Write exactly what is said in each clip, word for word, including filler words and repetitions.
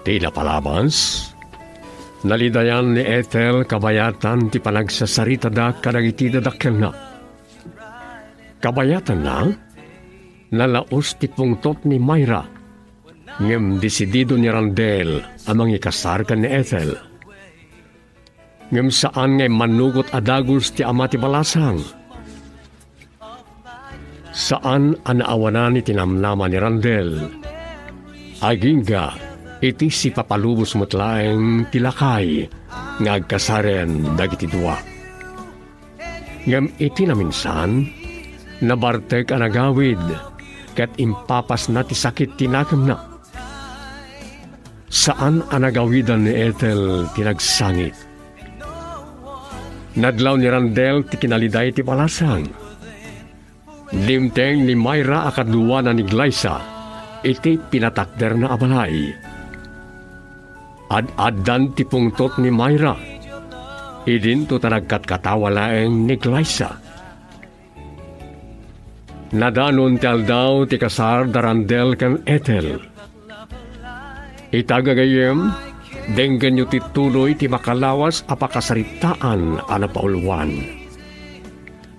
Ti napalabas, nalidayan ni Ethel kabayatan ti panagsasaritada kadagiti dadakkelna. Kabayatanna, nalaus ti pungtot ni Myra, ngem desidido ni Randel a mangikasar ken ni Ethel. Ngem saan nga immannugot a dagus ti ama ti balasang. Saan a naawanan iti namnama ni Randel. Agingga iti sipapalubos met laeng ti lakay nga agkasaren dagiti dua. Ngem iti naminsan, nabartek a nagawid ket impapasna ti sakit ti nakemna. Saan a nagawidan ni Ethel ti nagsangit. Nadlaw ni Randel ti kinaliday ti balasang. Dimteng ni Myra a kaduana ni Glyza iti pinatakderna a balay. Ad-addan ti pungtot ni Myra. Idinto ta nagkatkatawa laeng ni Glyza. Nadanon ti aldaw ti kasar da Randel ken Ethel. Ita gagayyem, denggenyo ti tuloy ti makalawas a pakasaritaan a napauluan.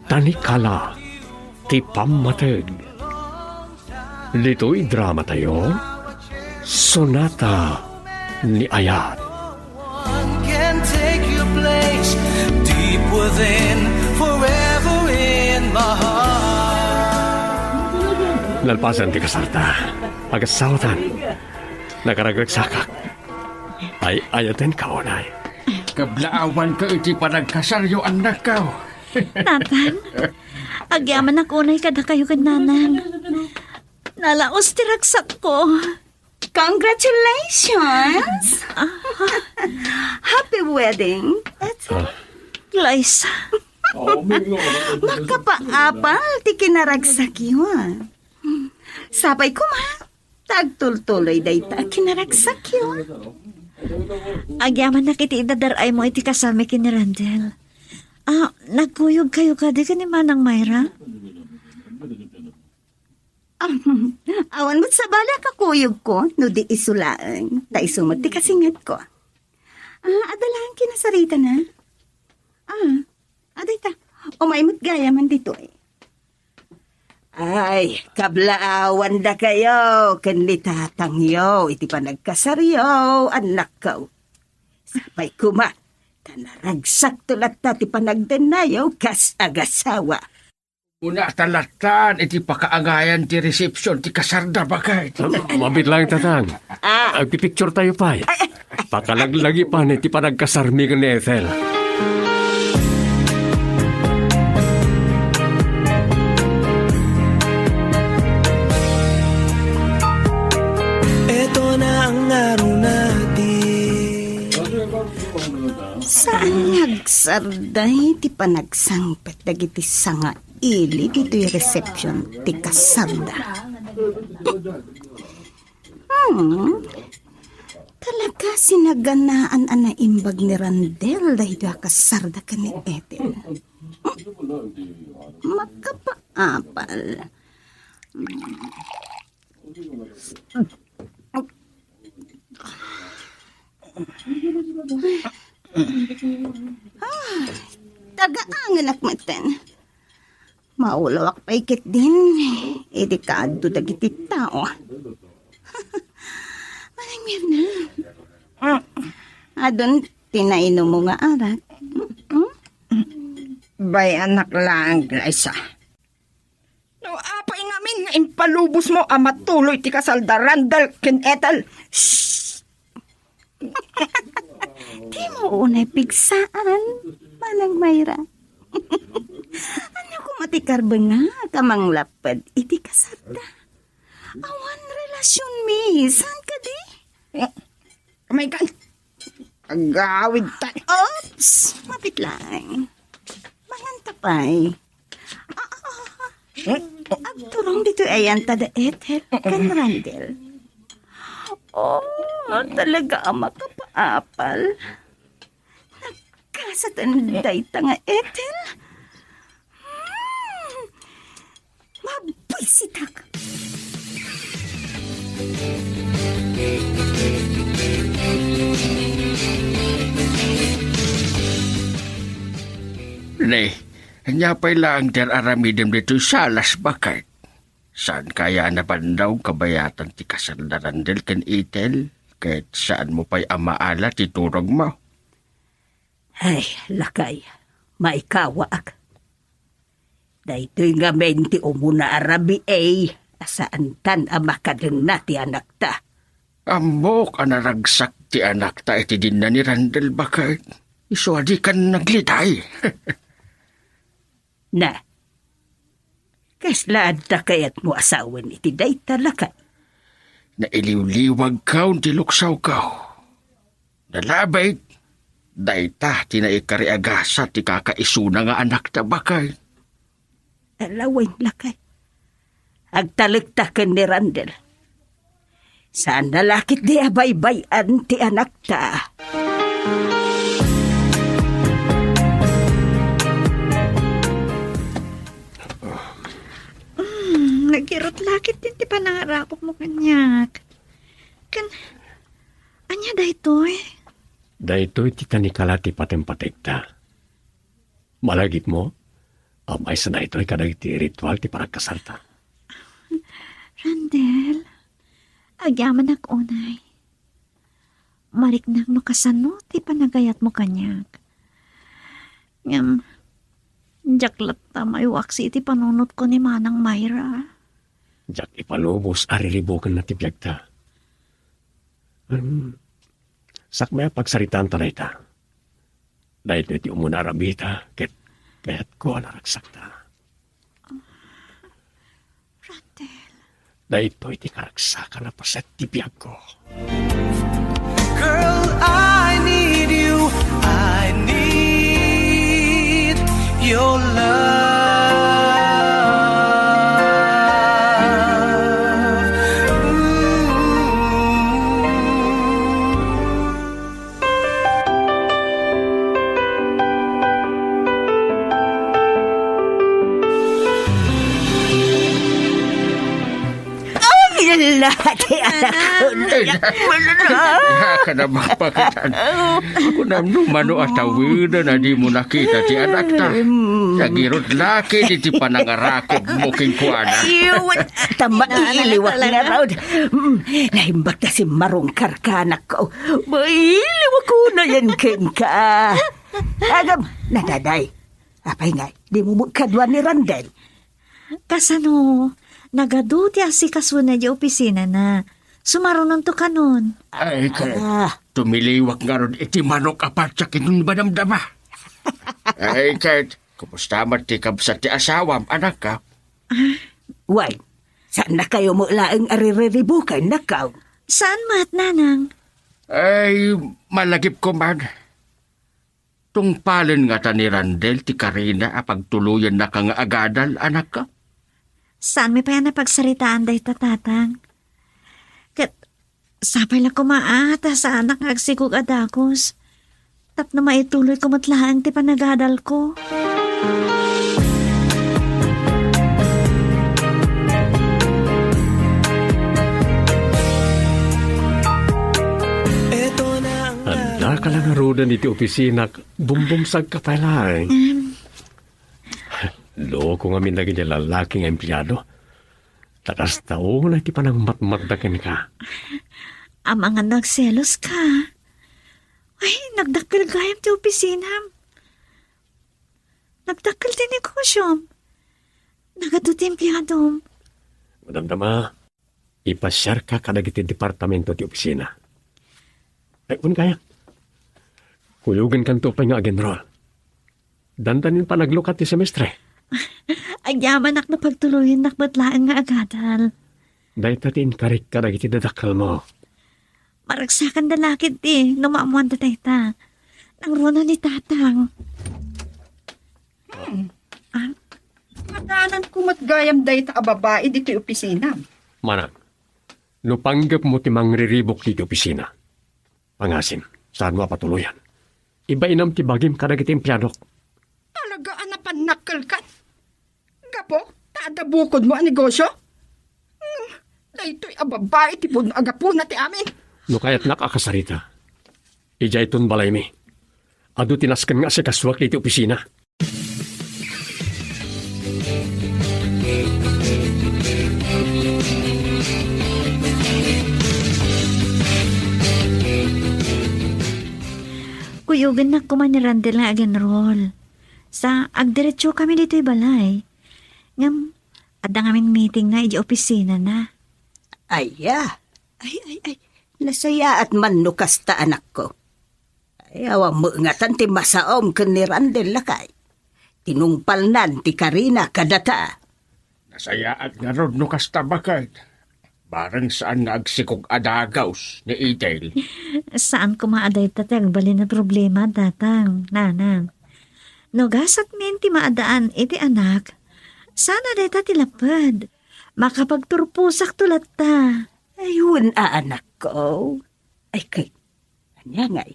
Ta nikala ti pammateg. Ditoy dramatayo, Sonata ni Ayat. One can take your place deep within, forever in my heart. Nalpasan ti kasarta. Agasawatan. Nakaragragsakak. Ay, ayaten ka, unay. Kablaawanka iti panagkasaryo, annakko. Tatang, agyamanak unay kadakayo ken nanang. Nalaus ti ragsakko. Congratulations! Ah. Happy wedding! Liza. Makapaapal ti kinaragsakyo. Sapay koma, ta agtultuloy dayta a kinaragsakyo. Agyamanak iti idadaray mo iti kasalmi ken ni Randel. Ah, nagkuyog kayo kadi ken ni Manang Myra? Awan met sabali a kakuyogko no di isu laeng, ta isu met ti kasingetko. Ah, adda laeng kinasaritana. Ah, adayta, umay met gayamen ditoy. Ay, kablaawan dakayo ken ni tatangyo iti panagkasaryo, annakko. Sapay koma, ta naragsakto latta ti panagdennayo kas agasawa. Una ta lattan iti pakaagayan ti resepsyon ti kasarda, baket. Mabiit laeng, tatang. Ah. Agpipicture tayo pay. Ay, ay, ay. Pakalaglagipan iti panagkasarmi ken ni Ethel. Eto na ang araw natin. Saan nga agsarday ti panagsangpet dagiti sanga ili ditoy reception ti kasarda. Hmm. Talaga sinaganaan a naimbag ni Randel daytoy a kasarda ken ni Ethel. Makapaapal. Ah, taga-angenak metten. Maulawak pay ketdin iti kaadu dagiti tao. Manang Mirna, adun ti nainumo nga arak? Hmm? Bay-anak laeng, Glyza. No apay ngamin nga impalubosmo a matuloy ti kasarda Randel ken Ethel? Shh! Dimo unay pigsaan, Manang Myra. Ania koma ti karbengak a manglapped iti kasarda? Awan relasionmi, saan kadi? Oh my God! Agawid ta. Oops! Mabiit laeng. Manganta pay. Ah, ah, ah. Agturong ditoy ayanta da Ethel ken Randel. Oh, talaga a makapaapal. Nagkasaten dayta nga Ethel. Hmm. Mabisitak! Ania pay laeng ti ar-aramidem ditoy salas, baket? Saanka aya a nabannog kabayatan ti kasal da Randel ken Ethel, ket saanmo pay a maala ti turogmo? Ay, lakay, maikawaak. Daytoy ngamin ti umuna a rabii a saantan a makadengna ti anakta. Ammok a naragsak ti anakta iti dinna ni Randel, baket. Isu a dikan nagliday. Na, kasla adda kayatmo a sawen iti dayta, lakay? Nailiwliwagko ti luksawko. Nalabit, dayta ti naikari a gasat ti kakaisuna nga anakta, baket. Ala wen, lakay. Agtalekta ken ni Randel. Saanna la ketdi a baybay-an ti anakta. Mm, nagirot la ketdi ti panangarakopmo kaniak. Ken, ania daytoy? Daytoy ti kanikala ti patempategta. Malagipmo a maysa daytoy kadagiti ritual ti panagkasalta. Randel, agyamanak unay. Mariknak no kasano ti panagayatmo kaniak. Ngem, diak latta maiwaksi iti panunotko ni Manang Myra. Diak ipalubos a riribukenna ti biagta. Ngem, sakbay a pagsaritaanta dayta. Daytoy ti umuna a rabita ket kayatko a naragsakta. Randel. Daytoy ti karagsakan a paset ti biagko. Girl, I need you. I need your love. Ooh. Ay, ala, ti anak ko. Ay, na. Nia ka na mapakita? Kunam no mano a tawen a dimo nakita ti anakta. Nagirot la ketdi ti panangarakopmo kenkuana. Iyo, ta mailiwak ngarud. Mm, naimbag ta simmarungkarka, anakko. Mailiwak unayen kenka. Agam, nadaday. Apay ngay, dimo met kadua ni Randel? Kasano, nagadu ti asikasona idiay opisinana. Sumarunonto kanon. Ay, ket, ah, tumiliwak ngarud iti manok a patsak iti banamdama. Ay, ket, kumusta met ti kabsat ti asawam, anakko? Ah? Wen, saannakayo met laeng a ririribuken, anakko? Saan met, nanang? Ay, malagipko man. Tungpalen ngata ni Randel ti karina a pagtuloyannaka nga agadal, anakko? Saanmi pay a napagsaritaan dayta, tatang. Ket sapay la koma a ta saanak nga agsigog a dagus tapno maituloyko met laeng ti panagadalko. Addaka la ngaruden iti opisinak, bumbumsagka pay laeng. Em. Loko ngamin dagiti lallaki nga empleado. Ta kasta unay ti panangmatmatda kenka. Amangan no agseloska. Ay, nagdakkel gayam ti opisinam. Nagdakkel ti negosiom. Nagadu ti empleadom. Madamdama, ipasiarka kadagiti departamento ti opisina. Ay, wen kaya. Kuyogenkanto pay nga ag-enroll. Dandanin panaglukat ti semestre. Agyamanak no pagtuloyennak met laeng nga agadal. Dayta ti inkarik kadagiti dadakkelmo. Maragsakanda la ketdi no maammoanda dayta. Nangruna ni tatang. Hmm. Ah? Madananko met gayam dayta a babai ditoy opisina. Manang, no panggepmo ti mangriribuk ditoy opisina, pangasim, saanmo a patuloyan. Ibainam ti bagim kadagiti empleadok. Talaga a napannakkelkan? Gapu ta adda bukodmo a negosio? Hmm, daytoy a babai ti pudno a gapuna ti amin. No kayatnak a kasarita, idiayton balaymi. Adu ti nasken nga asikasuak iti opisina. Kuyogennak koma ni Randall nga agenrol. Sa, agdiretsokami ditoy balay. Ngem, adda ngamin meetingna idiay opisinana. Aya. Ay, ay, ay. Nasayaat man no kasta, anakko. Ay, awan met ngatan ti masaom ken ni Randall, lakay. Tinungpalnan ti karina kadata. Nasayaat ngarud no kasta, baket. Bareng saan nga agsikog a dagus ni Ethel. Saan koma a dayta ti agbalin a problema, tatang, nanang. No gasatmin ti maadaan iti anak, saan a dayta ti laped. Makapagturposakto latta. Ay, wen a, anakko. Ay, kay, ania ngay?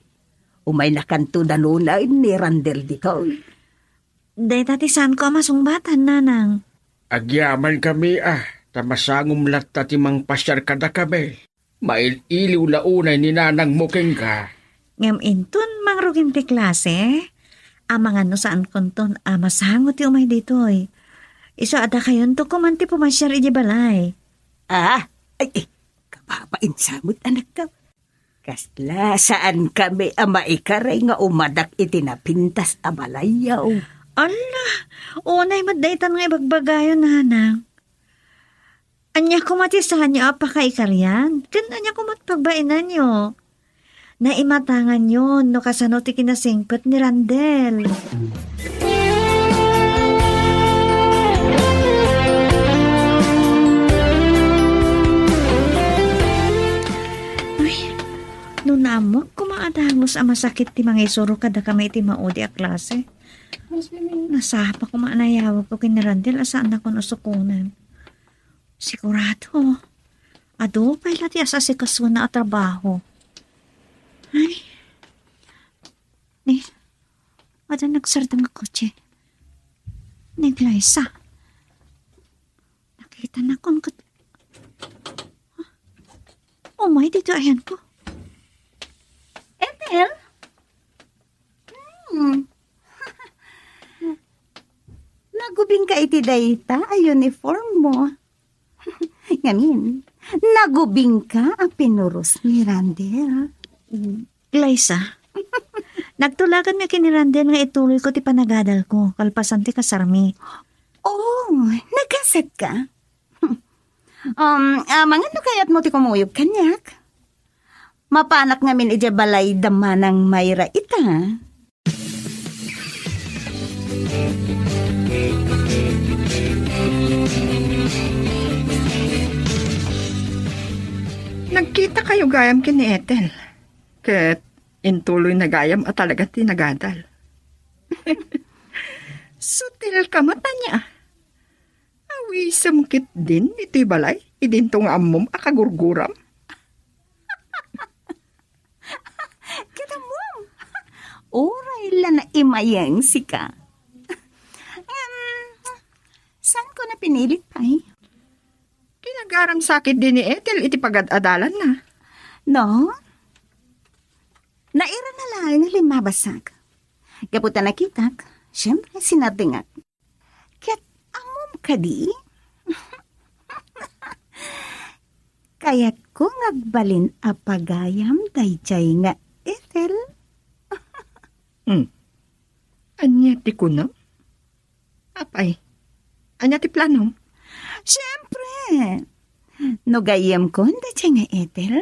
Umaynakanto danonay ni Randall ditoy. Dayta ti saanko a masungbatan, nanang. Agyamankami a, ta masangom latta ti mangpasiar kadakami. Mail-iliw la unay ni nanangmo kenka. Ngem inton mangrugin ti klase, amangan no saankonton a masango ti umay ditoy. Isu a dakayonto koman ti pumasiar idiay balay. Ah, ay, ay, kababain sa met, anakko. Kasla, saankami a maikaray nga umadak iti napintas a balayyo. Alla, unay met daytan nga ibagbagayo, nanang. Ania koma ti saanyo a pakaikarian? Ken ania koma ti pagbainanyo? Naimatanganyo no kasano ti kinasingpet ni Randall. Ay, no naammok koma a dagus a masakit ti mangisuro kadakami iti maudi a klase. Nasapa koma a nayawagko ken ni Randall a saannakon usukonen. Sigurado, adu pay la ti as-asikasona a trabaho. Ay. Ni, adda nagsardeng a kotse. Ni Glyza. Nakitanakon ket, umay ditoy ayanko. Ethel? Hmm. Nagubingka iti dayta a uniform mo. Ngamin, nagubingka a pinuros ni Randall. Glyza, nagtulaganmi ken ni Randall nga ituloyko ti panagadalko kalpasan ti kasarmi. Oh, nagasatka. Um, amangan no kayatmo ti kumuyog kaniak. Mapanak ngamin idiay balay da Manang Mayra ita. Nagkitakayo gayam ken ni Ethel. Ket intuloyna gayam a talaga ti nagadal. Sutilka met ania. Awisem ketdin iti balay, idinto nga ammom a kagurguram. Ket ammom, uray la naimayeng sika. Em, saanko a pinilit pay? Kinagaram sa ketdi ni Ethel iti pagad-adalanna. No? Nairana laeng nga limmabasnak. Gapu ta nakitak, siempre, sinardengak. Ket ammom kadi? Kayatko nga agbalin a pagayam daydiay nga Ethel. Hmm. Ania ti kunam? Apay, ania ti planom? Siempre, no gayyemkon daydiay nga Ethel,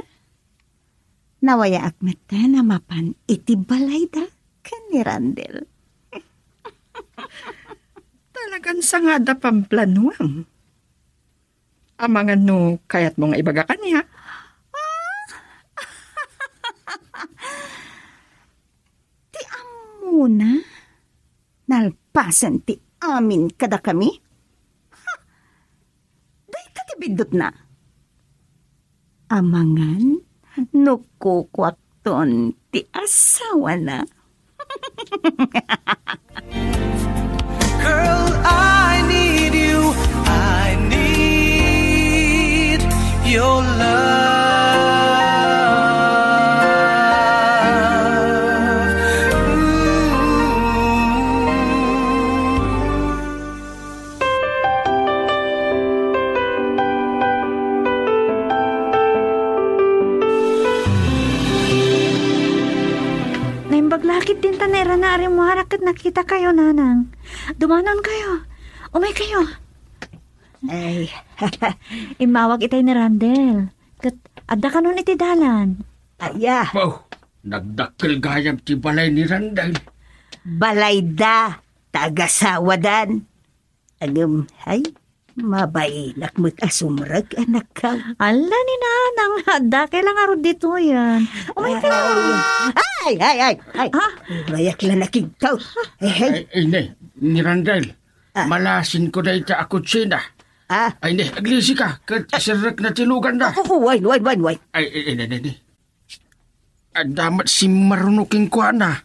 nawayaak metten a mapan iti balayda ken ni Randall. Talagan sangad a pamplanuam. Amangan no kayatmo nga ibaga kaniak. Ah! Ti ammona, nalpasen ti amin kadakami. Ha! Dayta ti biddutna. Amangan no kukuakton ti asawana. Girl, I need you. I need your love. Ooh. Arimmuarak ket nakitakayo, Nanang. Dumanonkayo. Umaykayo. Ay. Immawag itay ni Randel. Ket adda kanon iti dalan. Aya. Wow, nagdakkel gayam ti balay ni Randel. Balayda, ta agasawadan. Agem, ay, mabainak met a sumrek, anakkaw. Ala ni Nanang, adda kay la ngarud ditoyen. Umaykayo. Ay, ay, ay, ay. Ha? Urayak la nakigtaw. Ay, ay. Ay, ay, ne, ni Randel. Ah. Malasinko dayta a kutsina. Ah. Ay, ne, aglisika, ket serrekna ti luganda. Oo, wine, wine, wine, wine. Ay, ay, ay, ne, ne, ne. Adda met simmaruno kenkuana.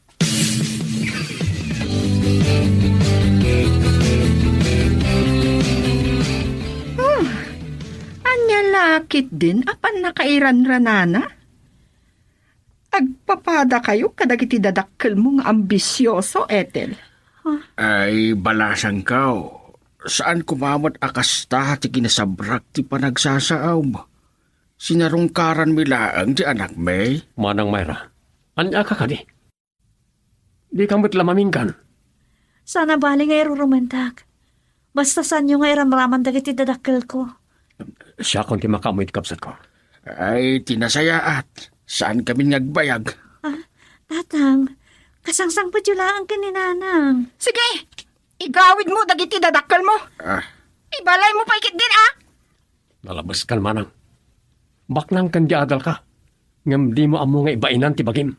Hmm. Ania la ketdin a pannakairanranana? Agpapadakayo kadagiti dadakkelmo nga ambisioso, Ethel. Ay, balasangko. Saan koma met a kasta ti kinasabrak ti panagsasaom. Sinarungkaranmi laeng ti anakmi. Manang Mayra, ania ka kadi? Dika met la maminggan. Saan a bali nga irurumentak. Basta saanyo nga iramraman dagiti dadakkelko. Siakon ti makaammo iti kabsatko. Ay, ti nasayaat. Saan kami nga agbayag? Ah, Tatang, kasangsangpetyo laeng ken ni Nanang. Sige! Igawidmo dagiti dadakkelmo. Ah. Ibalaymo pay ketdin, a? Nalabeskan, Manang. Baknang ken di adalka, ngem dimo ammo nga ibainan ti bagim.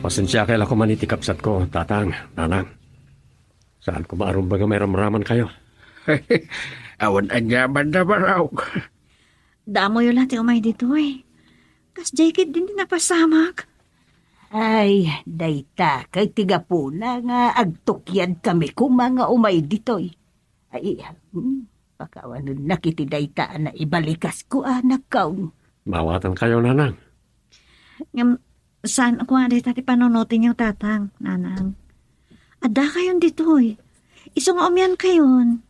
Pasensiakay la koman iti kabsatko, Tatang, Nanang. Saan koma a rumbeng nga mairamramankayo. Awan aniaman a baraok. Damoyo la ti umay ditoy. Kasdiay ketdin ti napasamak. Ay, dayta ket ti gapuna nga agtukyadkami koma nga umay ditoy. Ay, hmm, pakawanennak iti dayta a naibalikas ko, anakko. Maawatankayo, Nanang. Ngem, saan ko nga dayta ti panunotenyo, Tatang, Nanang? Addakayon ditoy. Isu nga umiankayon.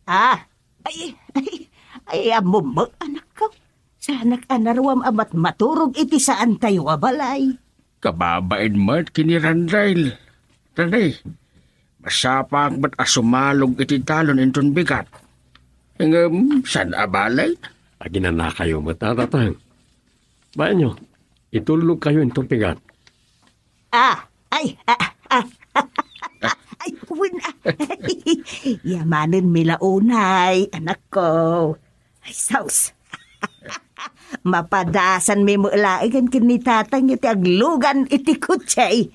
Ah, ay, ay, ay, ammom, anakko. Saanak a naruam a matmaturog iti saantayo a balay. Kababain met ken ni Randall. Dani, masapaak met a sumalog iti talon inton bigat. Ngem, saan a balay? Aginanakayo met, a, Tatang. Baenyo, itullogkayo inton bigat. Ah, ay, ah, ah, ay, wen, ah. Yamanenmi la unay, anakko. Ay, sus. Mapadasanmi met laengen ken ni Tatang iti aglugan iti kotse. Ay!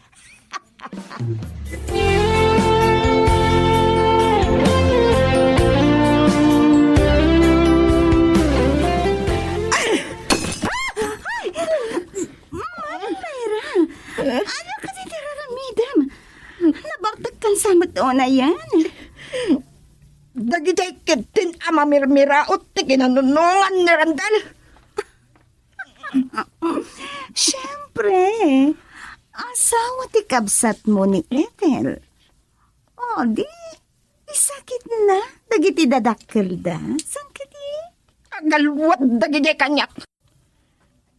Ma'am Mayra, ania kadi ti raramidem? Nabartekkan sa met unayen. Dagiti ketdin a mamirmiraot ti kinanunongan ni Randall. Siempre, asawa ti kabsatmo ni Ethel. O, di, isakitna dagiti dadakkelda. Saan kadi? Agalwat dagiti kaniak.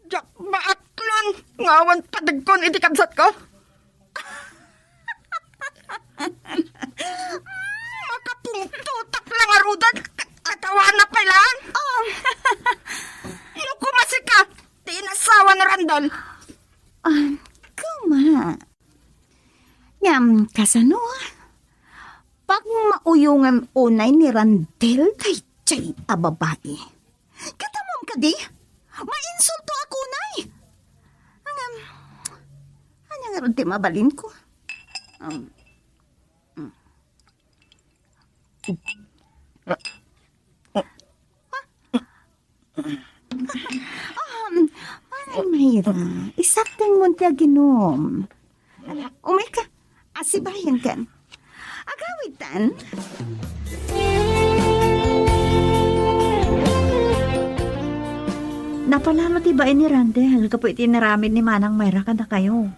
Diak maaklon nga awan padagkon iti kabsatko. Makapungtotak la ngaruden ket atawana pay laeng. Oh. No kumasika, ti inasawa ni Randall. Ah, kuma. Ngem, kasano? Pagmauyongan unay ni Randall daydiay a babai. Ket ammom kadi? Mainsultoak unay. Ngem, ania ngarud ti mabalinko? Um, mm. Um, Manang Mayra, isakdengmon ti aginom. Ala, umayka, asibayan kan. Agawidtan. Napalalo ti bain ni Randall gapu iti inaramid ni Manang Mayra kadakayo.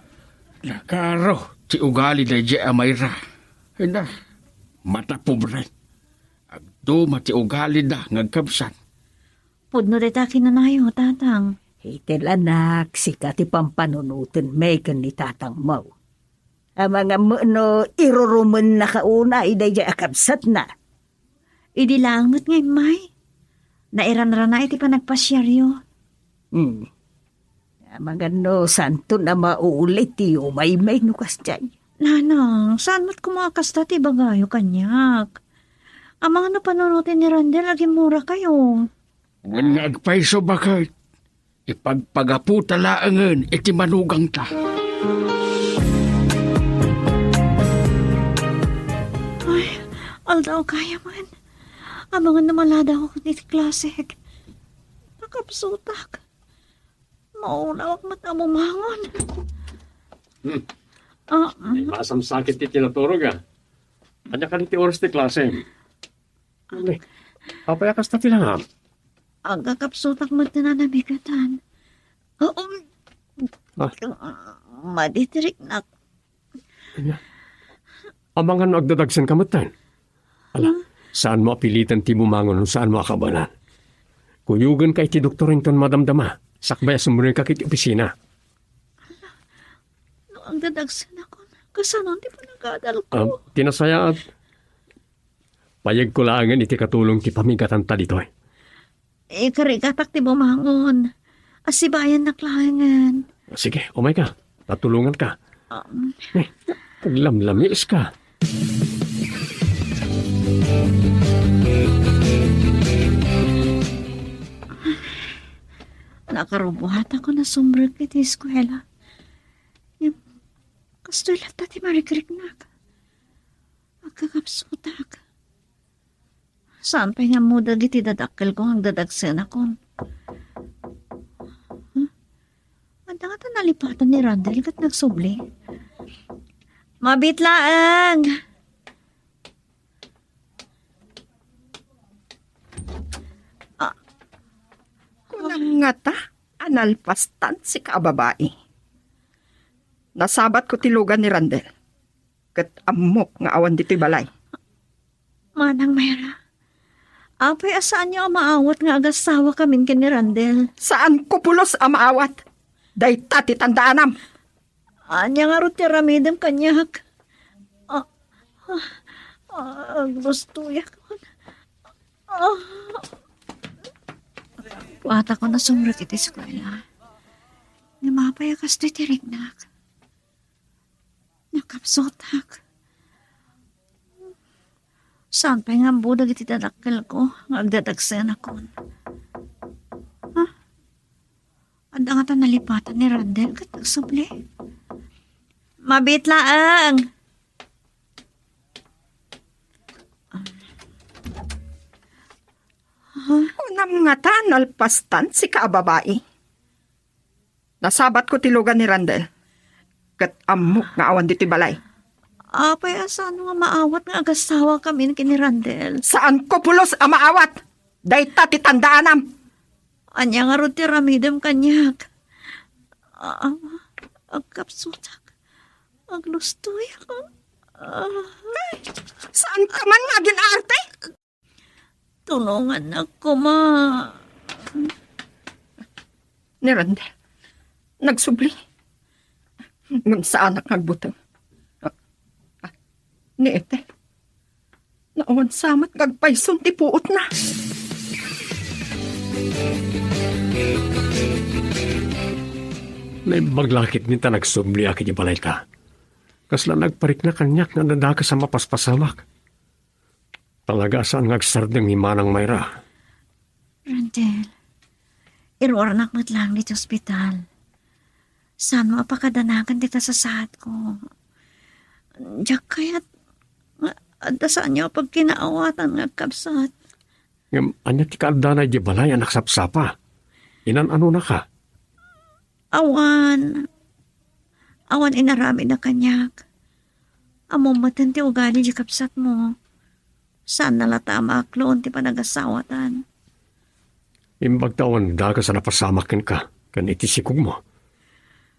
Nakaro ti ugali daydiay a Mayra. Ina, mata pobre. Agduma ti ugalida nga agkabsat. Pudno dayta kinanayo, Tatang. Iti lanak, sika ti pampanunotenmi ken ni tatangmo. Amangan met no irurumennaka unay daydiay a kabsatna. Idi laeng met nga immay, nairanrana iti panagpasiaryo. Hmm. Amangan no saanton a mauli ti umaymi no kasdiay. Nanang, saan met koma a kasta ti ibagayo kaniak? Amangan no panunoten ni Randel a gimmurakayo. Wen nga agpayso baket, ipagpagaputa laengen iti manugangta. Ay, aldaw gayam. Amangan no maladaw iti klasek. Nakapsutak. Maulawak met a bumangon. Hmm. Ah, ay, mm. Masamsakit ti tinaturog, ah. Ania kadi ti oras ti klase? Ay, apay a kasta ti langam? Agkakapsutak met ti nanamigatan. Oo. Ah. Madi ti riknak. Ania? Amangan no agdadagsenka metten? Ala, saanmo a piliten ti bumangon no saanmo a kabaelan. Kuyogenka iti doktor inton madamdama, sakbay a sumrekka iti opisina. No agdadagsenakon, kasano ti panagadalko? Ah, ti nasayaat, payegko laengen iti katulong ti pamigatanta ditoy. Ikarigatak ti bumangon. Asibayannak laengen. Sige, umayka. Tatulonganka. Um. Eh, aglamlamiska. Nakarubuatakon a sumrek iti eskuela. Ngem, kastoy latta ti marikriknak. Agkakapsutak. Saan pay nga ammo dagiti dadakkelko nga agdadagsenakon? Huh? Adda ngata nalipatan ni Randall ket nagsubli. Mabiit laeng! Ah. Kunam ngata a nalpastan sika a babai. Nasabatko ti lugan ni Randall. Ket ammok nga awan ditoy balay. Manang Mayra, apay a saanyo a maawat nga agasawa kamin ken ni Randall? Saanko pulos a maawat. Dayta ti tandaanam. Ania ngarud ti aramidem kaniak? Ah, ah, ah, aglustoyak. Ah. Puatakon a sumrek iti eskuela. Ngem apay a kastoy ti riknak? Nakapsutak. Saan pay nga ammo dagiti dadakkelko nga agdadagsenakon? Ha? Adda ngata nalipatan ni Randall ket nagsubli. Mabiit laeng. Ha? Kunam ngata a nalpastan sika a babai. Nasabatko ti lugan ni Randall. Ket ammok nga awan ditoy balay. Apay a saan nga maawat nga agasawa kamin ken ni Randall? Saanko pulos a maawat. Dayta ti tandaanam. Ania ngarud ti aramidem kaniak? Ah, agkapsutak. Aglustoyak. Ah. Ay, saanka man nga agin-arte? Tulongannak koma. Ni Randall, nagsubli. Ngem saanak nga agbuteng. Ah, ah, ni Ethel, naawan sa met nga agpayson ti puotna. Naimbag la ketdi ta nagsubliak iti balayta. Kasla nagpariknak kaniak nga adda dakes a mapaspasamak. Talaga a saan nga agsardeng ni Manang Mayra. Randall, iruarnak met laeng ditoy ospital. Saanmo a pakadanagan ti kasasaadko. Diak kayat nga adda saanyo a pagkinaawatan nga agkabsat. Ngem ania ti kaaddana idiay balay a nagsapsapa? Inan-anonaka? Awan. Awan inaramidna kaniak. Ammom metten ti ugali di kabsatmo. Saanna latta a maakloen ti panagasawatan. Imbag ta awan dakes a napasamak kenka ken iti sikogmo.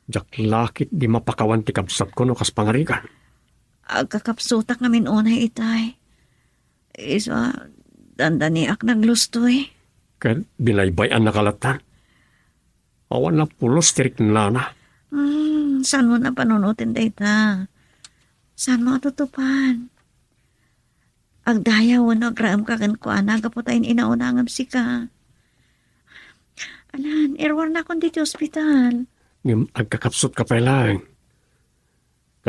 Diak la ketdi mapakawan ti kabsatko no kas pangarigan. Agkakapsutak ngamin unay itay. Isu a dandaniak naglustoy. Ket binaybay-annaka latta. Awan a pulos ti riknana. Hmm, saan mo napanunoten dayta? Saan mo atutupan? Agdayaw wenno agraemka kenkuana gapu ta in-inaunangam sika. Alan, iruarnakon ditoy ospital. Ngem agkakapsutka pay laeng.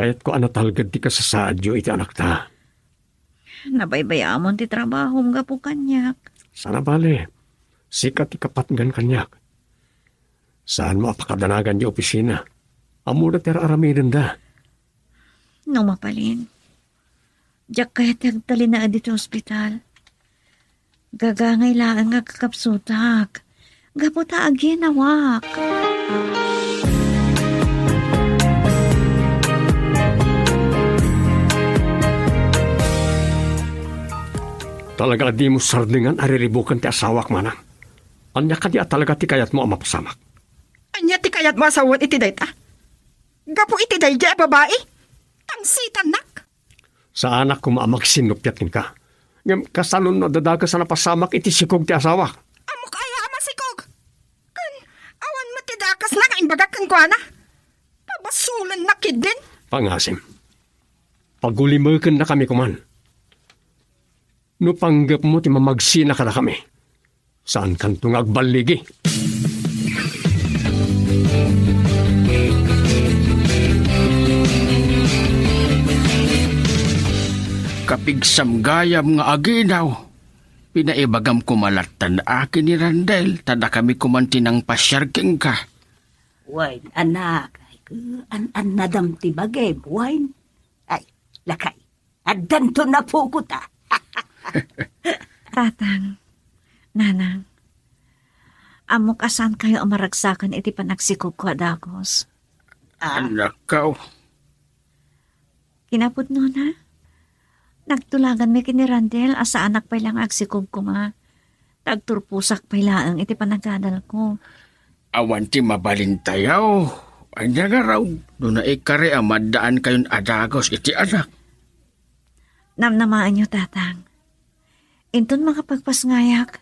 Kayatko a natalged ti kasasaadyo iti anakta. Nabaybayaamon ti trabahom gapu kaniak. Saan a bale, sika ti kapatgan kaniak. Saanmo a pakadanagan ti opisina. Ammona ti ar-aramidenda. No mabalin, diak kayat ti agtalinaed iti ospital. Gagangay laeng nga agkakapsutak gapu ta aginawak. Talaga a dimo sardengan a riribuken ti asawak, manang. Ania kadi a talaga ti kayatmo a mapasamak? Ania ti kayatmo a sawen iti dayta? Gapu iti daydiay a babai? Tangsitannak? Saanak koma a magsinnuppiat kenka. Ngem kasano no adda dakes a napasamak iti sikog ti asawak? Ammok aya a masikog? Ken awan met ti dakesna nga imbagak kenkuana. Pabasolenna ketdin. Pangasim. Pagulimekennakami koman. No panggepmo ti mamagsina kadakami, saankanto nga agballigi. Kapigsam gayam nga aginaw, pinaibagam koma lattan a ken ni Randel, ta dakami koman ti nangpasiar kenka. Wen, anak, ay, an-annadam ti bagim, wen? Ay, lakay, addanto napukot, a. Tatang, nanang, ammok a saankayo a maragsakan iti panagsikogko a dagus. Ah. Anakkaw. Kinapudnona, nagtulaganmi ken ni Randel a saanak pay la nga agsikog koma. Ta agturposak pay laeng iti panagadalko. Awan ti mabalintayo. Ania ngarud no naikari a maddaankayon a dagus iti anak? Namnamaenyo, Tatang. Inton makapagpasngayak,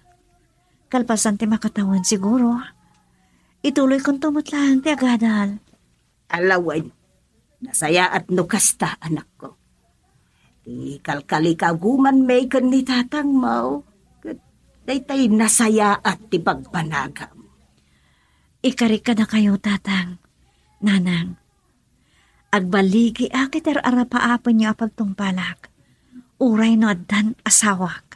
kalpasan ti makatawen siguro, ituloykonto met laeng ti agadal. Ala wen, nasayaat no kasta, anakko. Ti kalkalikagumanmi ken ni tatangmo, ket daytay nasayaat ti pagpanagam. Ikarik kadakayo, Tatang, Nanang. Agbaligiak iti ar-arapaapenyo a pagtungpalak, uray no addan asawak.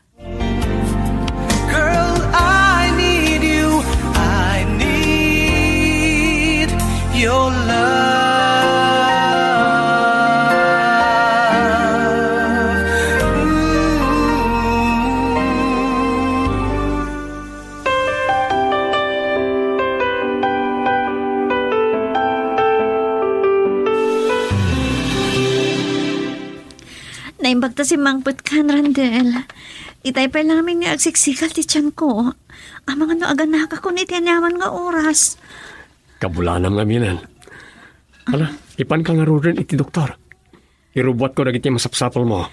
Girl, I need you. I need your love. Ooh. Naimbag ta simmangpetkan, Randel. Itay pay laeng nga agsiksigal ti tianko. Amangan no aganakakon iti aniaman nga oras. Kabulanam ngamin. Ala, ipanka ngaruden iti doktor. Irubbuatko dagiti masapsapulmo.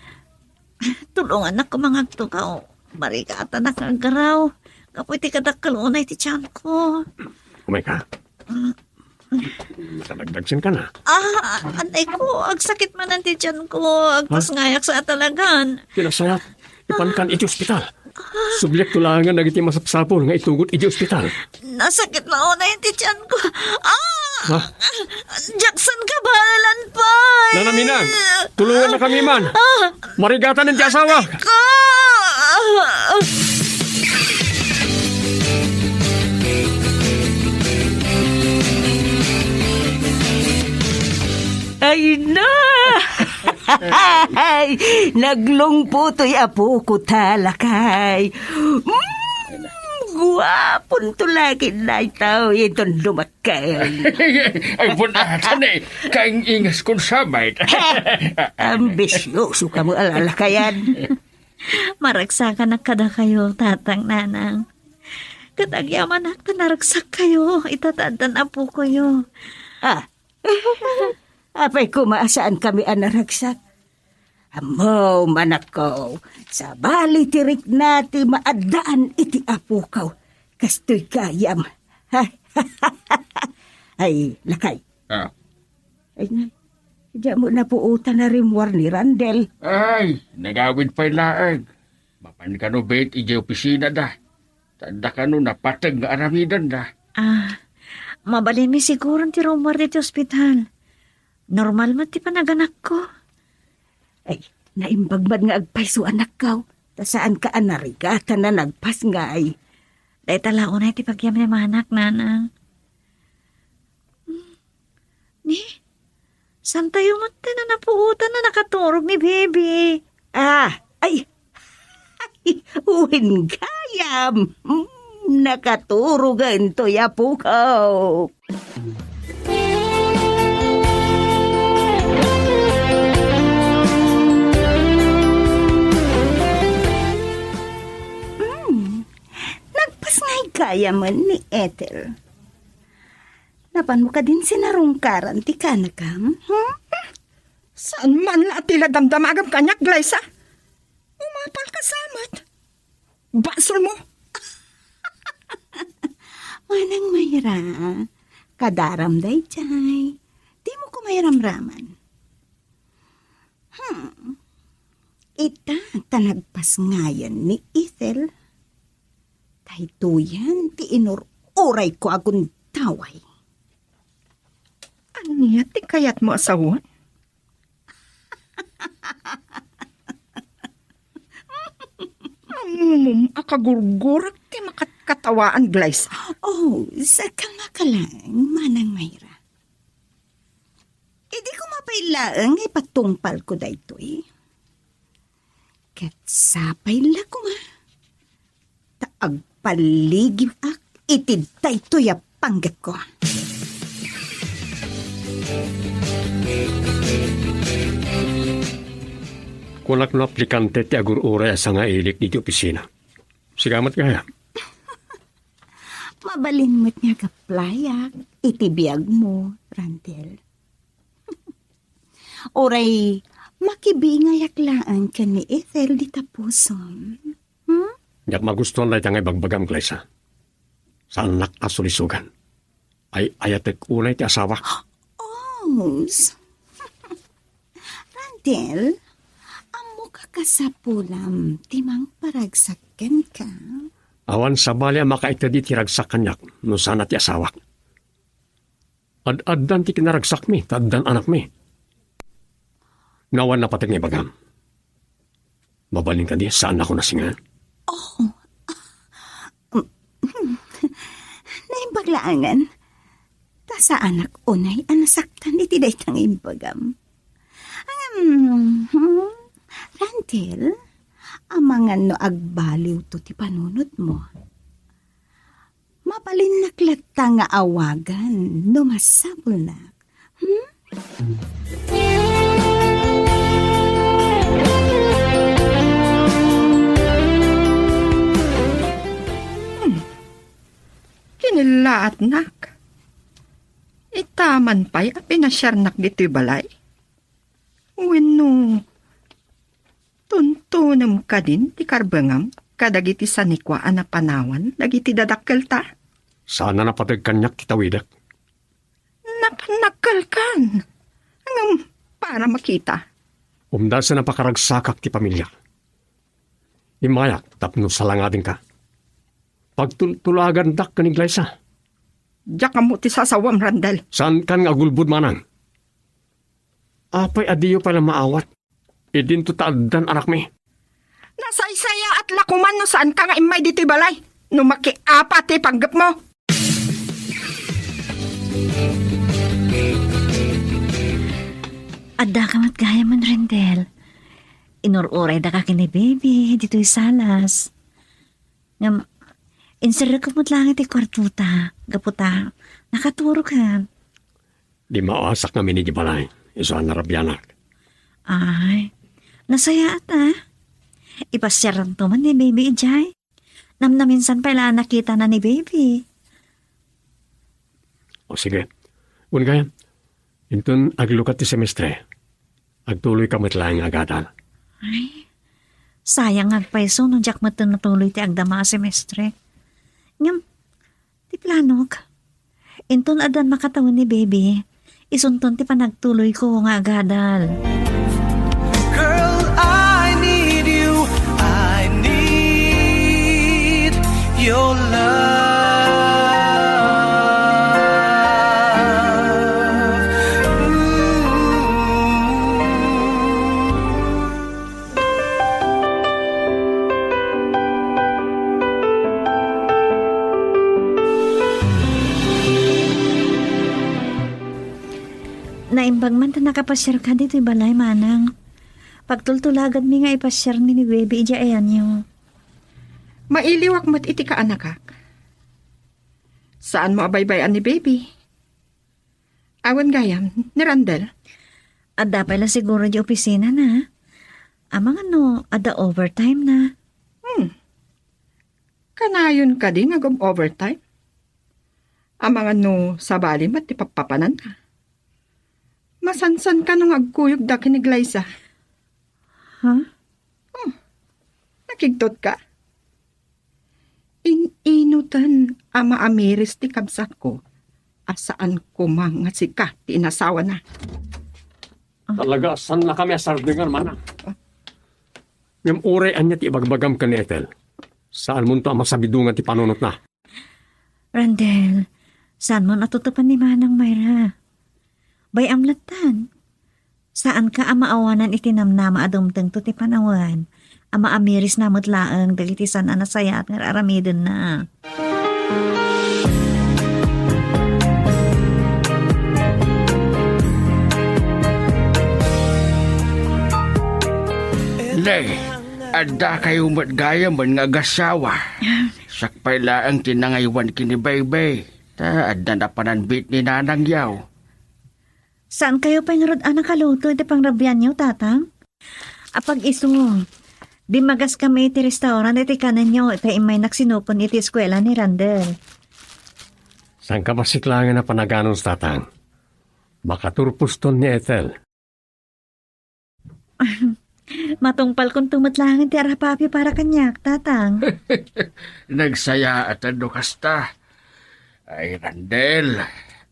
Tulongannak koma nga agtugaw. Marigatanak nga aggaraw. Gapu iti kadakkel unay ti tianko. Umayka. Mm. Nakadagdagsenka na. Ah, anay ko, agsakit manen ti tianko. Agpasngayak sa atalagan. Kinasayat, ipankan iti ospital. Subliakto laengen dagiti masapsapul nga itugot iti ospital. Nasakit la unay ti tianko. Ah! Ha? Jackson, kabaelan pay! Nanaminang, tulongannakami man. Ah! Marigatanen ti asawa. Ko! Ay na! Ay, naglungpo toy apoko, talakay. Mm, guapon to lagi daytoy inton dumakkel. Ay, bun-atan eh. Kaing-ingas kun sabay. Ambisyoso kamo a lalakayan. Maragsakanak kadakayo, tatang, nanang. Ket agyamanak ta naragsakkayo, ita ta addan apokoyo. Ah, apay koma a saankami a naragsak? Ammom, anakko, sabali ti rikna ti maaddaan iti apokaw. Kastoy gayam. Ay, Ay, lakay. Ah. Ay, nay. Diak mo napuotan a rimmuar ni Randel. Ay, nagawid pay laeng. Mapan kano bet idiay opisina da. Tanda kano napateg nga aramiden da. Ah, mabalinmi siguron ti rummuar ditoy ospital. Normal met ti panaganakko. Ay, naimbag met nga agpayso, anakko. Ta saanka a narigatan a nagpasngay. Dayta la unay ti pagyam ni manak, nanang. Hmm. Ni, saantayo met ti napuotan a nakaturog ni baby. Ah, ay, wen gayam. Hmm, nakaturogen toy apokaw. Hmm, nagpasngay gayam ni Ethel. Napanmo kadin sinarungkaran ti kanakam? Hmm? Saan man la a ti la damdamagam kaniak, Glyza? Umapalka sa met. Basolmo. Manang Mayra, kadaram daydiay. Dimo ko mairamraman. Hmm. Ita ta nagpasngayan ni Ethel. Daytoyen ti inur-urayko a gundaway. Ania ti kayatmo a sawen? Ammom a kagurgurak ti makatkatawaan, Glyza. Oh, sa kalma ka lang, Manang Mayra. Idi ko mapay laeng ipatungpalko daytoy. Ket sapay la koma ta agpalligim-ak iti daytoy a panggepko. Kunak no aplikante ti agur-uray a sangailik iti opisina. Sika met gayam. Mabalin met nga agaplayak iti biagmo, Randel. Uray makibingayak laeng ken ni Ethel dita pusom. Hmm? Diak magustuan dayta nga ibagbagam, Glyza. Saannak a sulisogan. Ay-ayatek unay ti asawak. Oh, s-, Randel, ammok a kasapulam ti mangparagsak kenka. Awan sabali a makaited iti ragsak kaniak no sana ti asawak. Ad-addan ti kinaragsakmi, ta addan anakmi. No awan napateg nga ibagam. Mabalin kadi, saannakon a singan? Oh. Naimbag laengen. Ta saanak unay a nasaktan iti dayta nga imbagam. Ngem, hmm, Randel, amangan no agbaliwto ti panunotmo. Mabalinnak latta nga awagan no masapulnak. Hmm? Hmm. Kinilaatnak. Ita man pay a pinasiarnak ditoy balay. Wenno, tuntunem kadin ti karbengam kadagiti sanikua a napanawan dagiti dadakkelta? Saan a napateg kaniak ti tawidek. Napannakkalkan. Ngem para makita. Umdasen a pakaragsakak ti pamiliak. Immayak tapno salangadenka. Pagtultulagandak ken ni Glyza. Diak ammo ti sasawam, Randel. Saankan nga agulbod, manang. Apay a diyo pay la maawat? Idinto ta addan anakmi. Nasaysayaat la koman no saanka nga immay ditoy balay. No makiapa ti panggepmo. Addaka met gayam, Randel. Inur-uraydaka ken ni Baby ditoy salas. Ngem, inserrekko met laeng iti kuartota, gapu ta nakaturokan. Di maawasak ngamin idiay balay, isu a narabianak. Ay, nasayaat a. Ipasiaranto man ni Baby idiay. Namnaminsan pay la a nakitana ni Baby. O sige. Wen gayam, inton aglukat ti semestre, agtuloyka met laeng nga agadal. Ay, sayang nga agpayso no diak met natuloy ti agdama a semestre. Ngem, ti planok, Inton addan makatawen ni baby, isunton ti panagtuloyko nga agadal. Girl, I need you. I need your love. Ooh. Naimbag man ta nakapasiarka ditoy balay, manang. Pagtultulaganmi nga ipasiarmi ni baby idiay ayanyo. Mailiwak met iti kaanakak. Saanmo a baybay-an ni baby? Awan gayam, ni Randall. Adda pay la siguro di opisina na. Amangan no, adda overtime na. Hmm. Kanayon kadi nga agum-overtime? Amangan no sabali met ti pappapananna. Masansan kano nga agkuyogda ken ni Glyza? Ha? Oh, nakigtot ka? In-inutan a maamiris ti kabsatko a saan koma nga sika ti inasawana. Talaga, saan na kami a sardingan, manang? Ngem uray ania ti ibagbagam ken ni Ethel, saanmonto a masabidongan ti panunotna. Randall, saanmo a tutupan ni Manang Myra? Bay-am lattan. Saanka a maawanan iti namnama a dumtengto ti panawen a maamirisna met laeng dagiti saan a nasayaat nga ar-aramidenna. Nay, addakayo met gayamen nga agasawa. Siak pay laeng ti nangaywan ken ni Baybay. Ta adda napanan bitni nanangyo. Saankayo pay ngarud a nakaluto iti pangrabianyo, Tatang? Apag-isu, dimmagaskami iti restaurant iti kanenyo ta immaynak sinupon iti eskuela ni Randall. Saanka bassit laengen a panaganus, Tatang. Makaturposton ni Ethel. Matungpalkonto met laengen ti arapapyo para kaniak, Tatang. Nagsayaatan no kasta. Ay, Randall,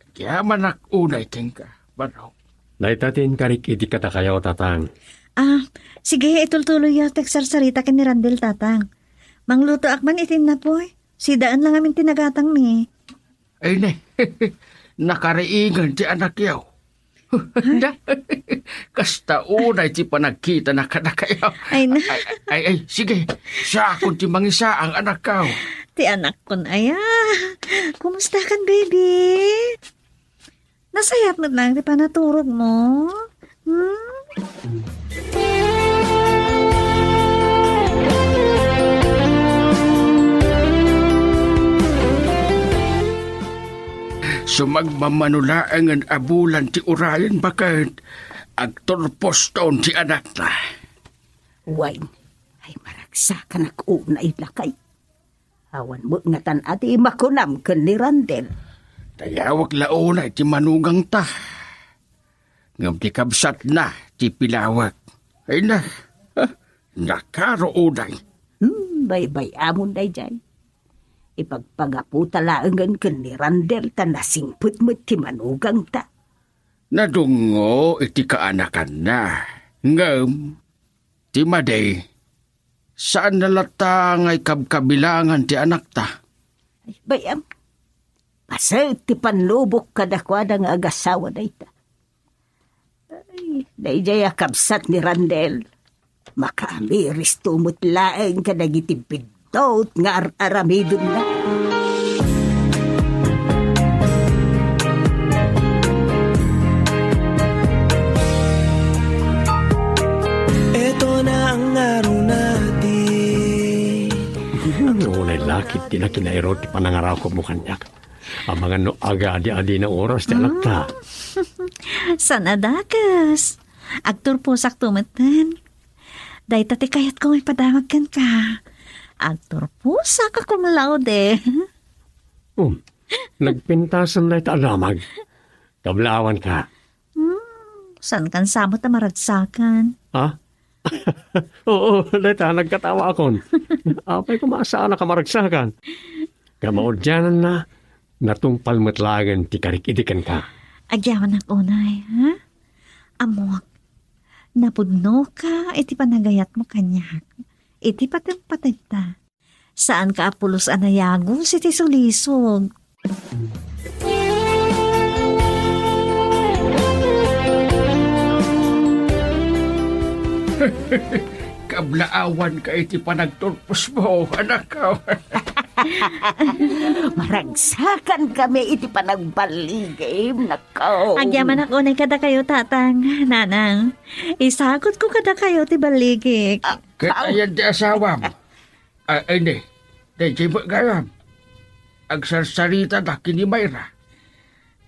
agyamanak unay kenka, barok. Dayta ti inkarik iti kadakayo, Tatang. Ah, sige, itultuloyyo ti agsarsarita ken ni Randall, Tatang. Manglutoak man iti innapoy. Sidaen la ngamin ti nagatangmi. Ay, ne. Nakariingan ti anakyo. Da, kasta unay ti panagkitana kadakayo. Ay, na. Ay, ay, ay, sige. Siakon ti mangisaang, anakko. Ti anakkon aya. Kumustakan, baby? Nasayaat met laeng ti panaturogmo. Hmm? Sumagmamano laengen a bulan ti urayen baket, agturposton ti anakna. Wen, ay maragsakanak unay lakay. Awan met ngatan a di makunam ken ni Randall. Dayawek la unay ti manugangta. Ngem ti kabsatna ti pilawek. Ay na, ha? Nakaro unay. Hmm, baybay-amon daydiay. Ipagpagaputa laengen ken ni Randall ta nasingpet met ti manugangta. Nadungngo iti kaanakanna. Ngem, ti madi, saanna latta nga ikabkabilangan ti anakta. Ay, bay-am. Paset ti pannubok kadakuada nga agasawa dayta. Ay, daydiay a kabsat ni Randall. Makaamiristo met laeng kadagiti biddut nga ar-aramidenna. Eto na ang araw natin. Ano, unay lakit ti nakinairo ti panangarakupmo kaniak. Amangan no agadi-adina oras ti anakta. Saan a dakes. Agturposakto metten. Dayta ti kayatko nga ipadamag kenka. Agturposak a cum laude. Um, nagpintasan dayta a damag. Kablaawanka. Hmm, saan kan sabot a maragsakan? Ha? Oo, dayta, nagkatawaakon. Apay koma saan a kamaragsakan. Kamaudiananna, Natungpal met laengen ti karik idi kenka. Agyamanak unay, ha? Ammok, napudnoka iti panagayatmo kaniak. Iti pateng-patengta, saanka a pulos a nayagos iti sulisog. Kablaawanka iti panagturposmo, anakko. Maragsakan kami iti panagballigim, nakko. Agyamanak unay kadakayo, tatang, nanang. Isagutko kadakayo ti balligik. Ah, Ket ah, ayan ti asawam. Ah, ay, ne. Dayjay met gayam. Agsarsaritada ken ni Myra.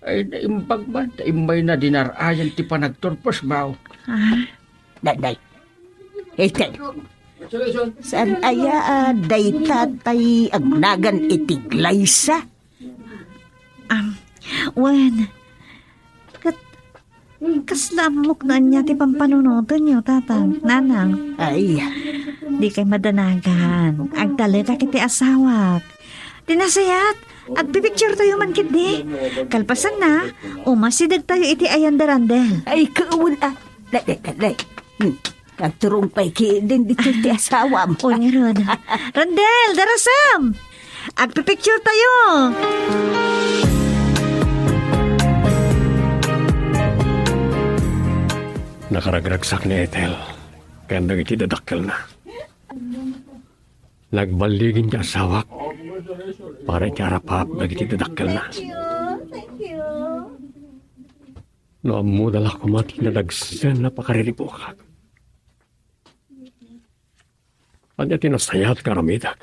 Ay, naimbag man ta immayna dinar-ayan ti panagturposmo. Ah. Day, day. Ethel. Saan aya, ah, dayta tay agnagan iti Glaysa? Am, wen, ket kasla ammok no ania ti pampanunotenyo, tatang, nanang? Ay. Dikay madanagan. Agtalekak iti asawak. Ti nasayaat, agpipicturetayo man ketdi. Kalpasanna, umasidegtayo iti ayan da Randel. Ay, kaawon, ah. Dali, dali, dali. Hmm. Agturong pay ketdin ditoy ti asawam. Uy, ngarud. Randel, darasam! Agpipicturetayo! Nakaragragsak ni Ethel ken dagiti dadakkelna. Nagballigin ti asawak para iti arap-arap dagiti dadakkelna. Thank you. Thank you. No ammoda la koma ti nadagsen a pakariribukak. Ania ti nasayaat nga aramidek?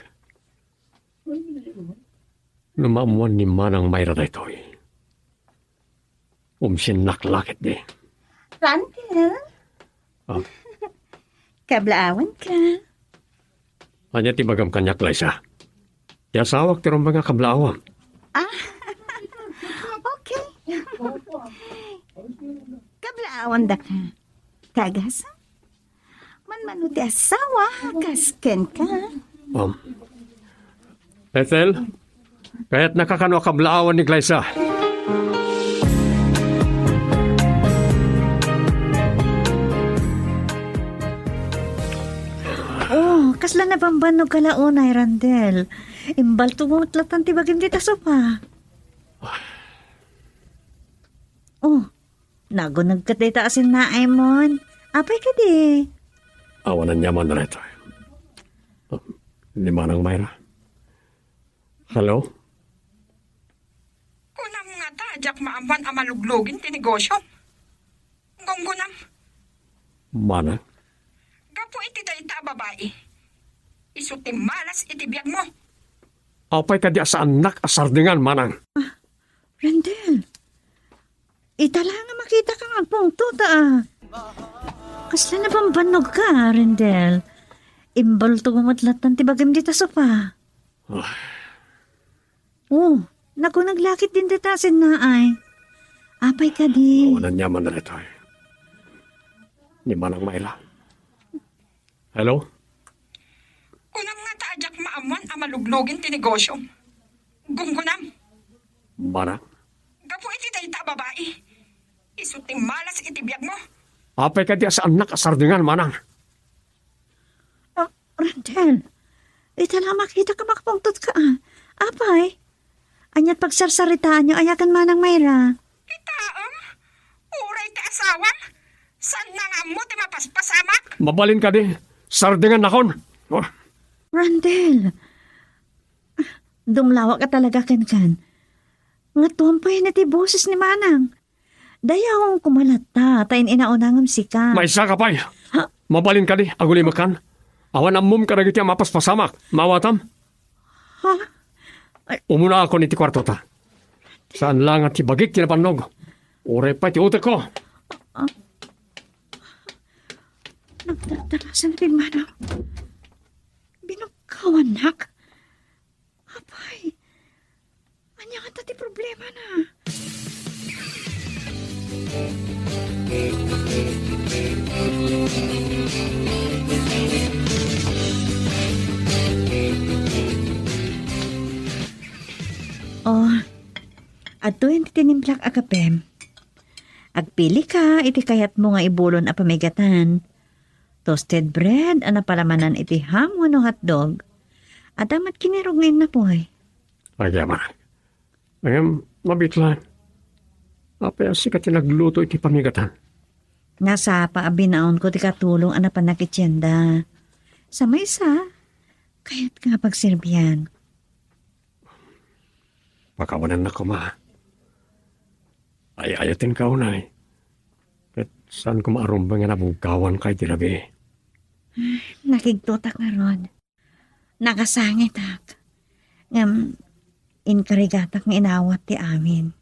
No maammuan ni Manang Myra daytoy, umsiennak la ketdi. Randel? Ah. Kablaawanka. Ania ti ibagam kaniak, Glaysa? Ti asawak ti rumbeng a kablaawam. Ah, okay. Kablaawandaka. Kagasam? Manmano ti asawa, kas kenka. Um, Ethel, kayatnaka kano a kablaawan ni Glaysa? Oh, kasla nabambannogka la unay, Randel. Imbalto met latan ti bagim dita sopa. Oh, naguneg ket dayta a sinnaay mon. Apay kadi? Awan aniaman daytoy. Ni Manang Myra. Hello? Kunam ngata a diak maammuan a maluglugin ti negosio. Gunggunam. Manang? Gapu iti dayta a babai, isu ti malas iti biagmo. Apay kadi a saannak a sardengan, Manang? Ah, Rendel, ita la nga makitaka nga agpungtot, a. Kasla nabambannogka, Rendel. Imbalto met latan ti bagim dita sopa. Ah. Oh, naguneg la ketdin dayta a sinnaay. Apay kadi? Awan aniaman daytoy. Ni Manang Myra. Hello? Kunam ngata a diak maammuan a maluglugin ti negosiom. Gunggunam. Manang? Gapu iti dayta a babai, isu ti malas iti biagmo. Apay kadi a saannak a sardengan, Manang? Ah, Rendel, ita la makitaka nga agpungtotka, a. Apay? Ania ti pagsarsaritaanyo aya ken Manang Myra? Kitaem, uray ti asawam, saanna nga ammo ti mapaspasamak. Mabalin kadi, sardengannakon. Oh. Rendel, dumlawak a talaga kenkan. Ngatoem pay ti boses ni Manang. Dayawem koma latta ta in-inauna ngem sika. Maysa ka pay. Ha? Mabalin kadi, agulimekan. Awan ammom kadagiti a mapaspasamak. Maawatam? Ha? Ay. Umunaakon iti kuartota. Saan la nga ti bagik ti nabannog. Uray pay ti utekko. Ah. Nagdardarasem ti Manang. Binugkawannak. Apay, ania ngata ti problemana? Oh, Adtoyen ti tinimplak a kapem. Agpilika iti kayatmo nga ibulon a pamigatan. Toasted bread a napalamanan iti ham wenno hotdog. Adda met kinirog nga innapoy. Agyamanak. Ngem, mabitlan. Apay a sika ti nagluto iti pamigatan? Nga sapa a binaonko ti katulong a napanak iti tienda. Sa maysa, kayat nga pagserbian. Pakawanannak koma. Ay-ayatenka unay. Ket saan koma a rumbeng nga nabugkawanka iti rabii. Nakigtotak ngarud. Nakasangitak. Ngem, inkarigatak nga inawat ti amin.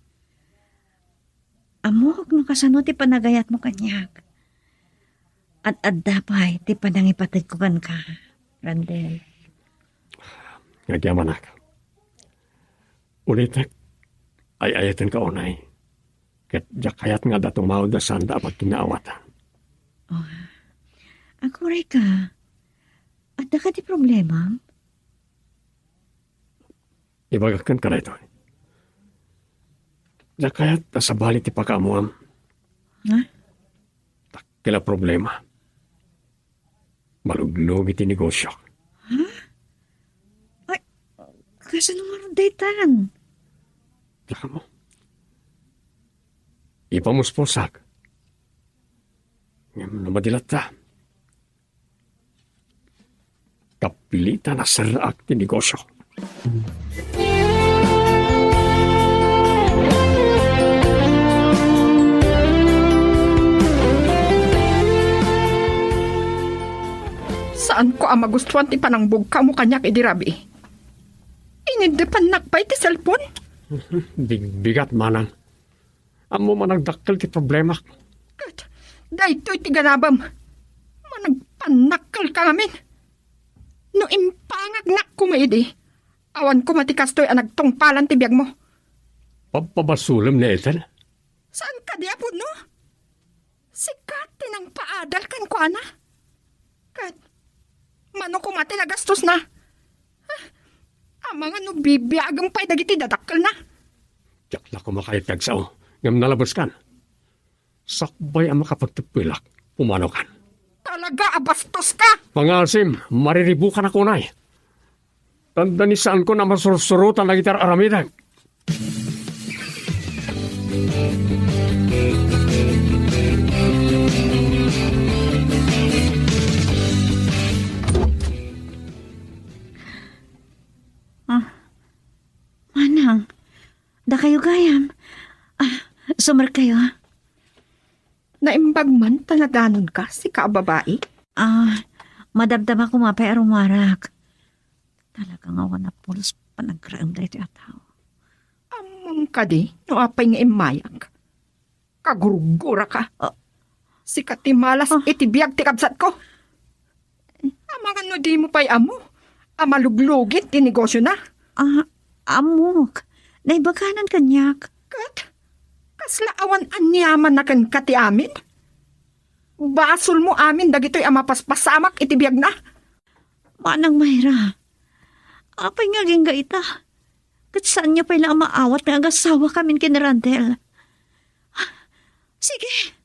Ammok no kasano ti panagayatmo kaniak. Ad-adda pay ti panangipategko kenka, Randel. Agyamanak. Ulitek, ay-ayatenka unay. Ket diak kayat nga adda tumawda saanda a pagkinaawatan. Oh. Aguray ka. Adda ka ti problema? Ibagak kenka daytoy. Diak kayat a sabali ti pakaammoam. Ha? Dakkel a problema. Maluglugit ti negosio. Ha? Ay, kasano ngarud daytan? Diak ammo. Ipamuspusak. Ngem no madi latta, kapilitan a serreak ti negosio. Saanko a magustuan ti panangbugkawmo kaniak idi rabii. Iniddepannak pay ti cellphone? Bigbigat, manang. Ammom a nagdakkel ti problemak. Ket daytoy ti ganabem. Managpannakkelka ngamin. No impangagnak koma idi, awan koma ti kastoy a nagtungpalan ti biagmo. Pabpabasolem ni Ethel? Saan kadi a pudno? Sika ti nangpaadal kenkuana. Ket mano koma ti nagastosna? Ah, amangan no bibiagem pay dagiti dadakkelna. Diak la koma kayat ti agsao, ngem nalabeskan. Sakbay a makapagteppelak, pumanokan. Talaga a bastoska! Pangasim, mariribukanak unay. Tanda ni saanko a masursurotan dagiti ar-aramidek. Ah, manang, dakayo gayam. Ah, sumerkayo. Naimbag man ta nadanonka, sika a babai? Ah, madamdama koma pay a rumarak. Talaga nga awan a pulos panagraem daytoy a tao. Ammom kadi no apay nga immayak? Kagurguraka. Ah. Sika ti malas Ah. iti biag ti kabsatko. Amangan no dimo pay ammo a maluglugit ti negosiona. Ah, ammok. Naibaganan kaniak. Ket kasla awan aniamanna kenka ti amin? Basolmo amin dagitoy a mapaspasamak iti biagna. Manang Mayra, apay nga agingga ita? Ket saanyo pay la a maawat nga agasawakamin ken ni Randel. Sige,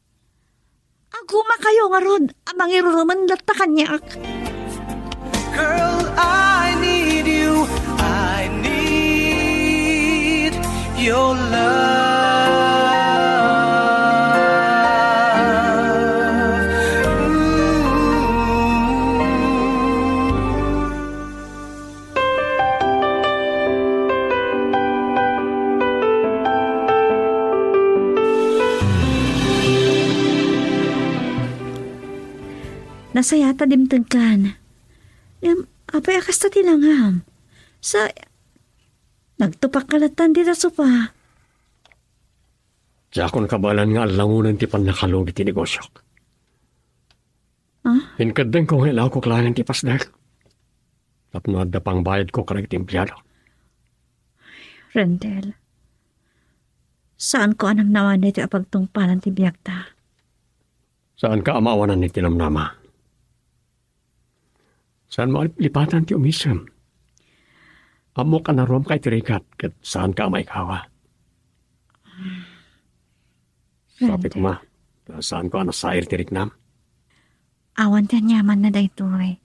agumakayo ngarud a mangirurumen latta kaniak. Girl, I need you. I need your love. Ooh. Nasayaat a dimtengkan. Ngem, apay a kasta ti langam? Sa, nagtupakka latta dita sopa. Diakon kabaelan nga allangonen ti pannakalugi ti negosiok. Ah? Inkeddengko nga ilawko laengen ti pasdek. Tapno adda pangbayadko kadagiti empleado. Rendel, saanko a namnamanen daytoy a pagtungpalan ti biagta. Saanka a maawanan iti namnama. Saanmo a lipatan ti umisem. Ammok a naruamka iti rigat ket saanka a maikawa. Sapay koma, ta saanko a nasair ti riknam. Awan ti aniamanna daytoy.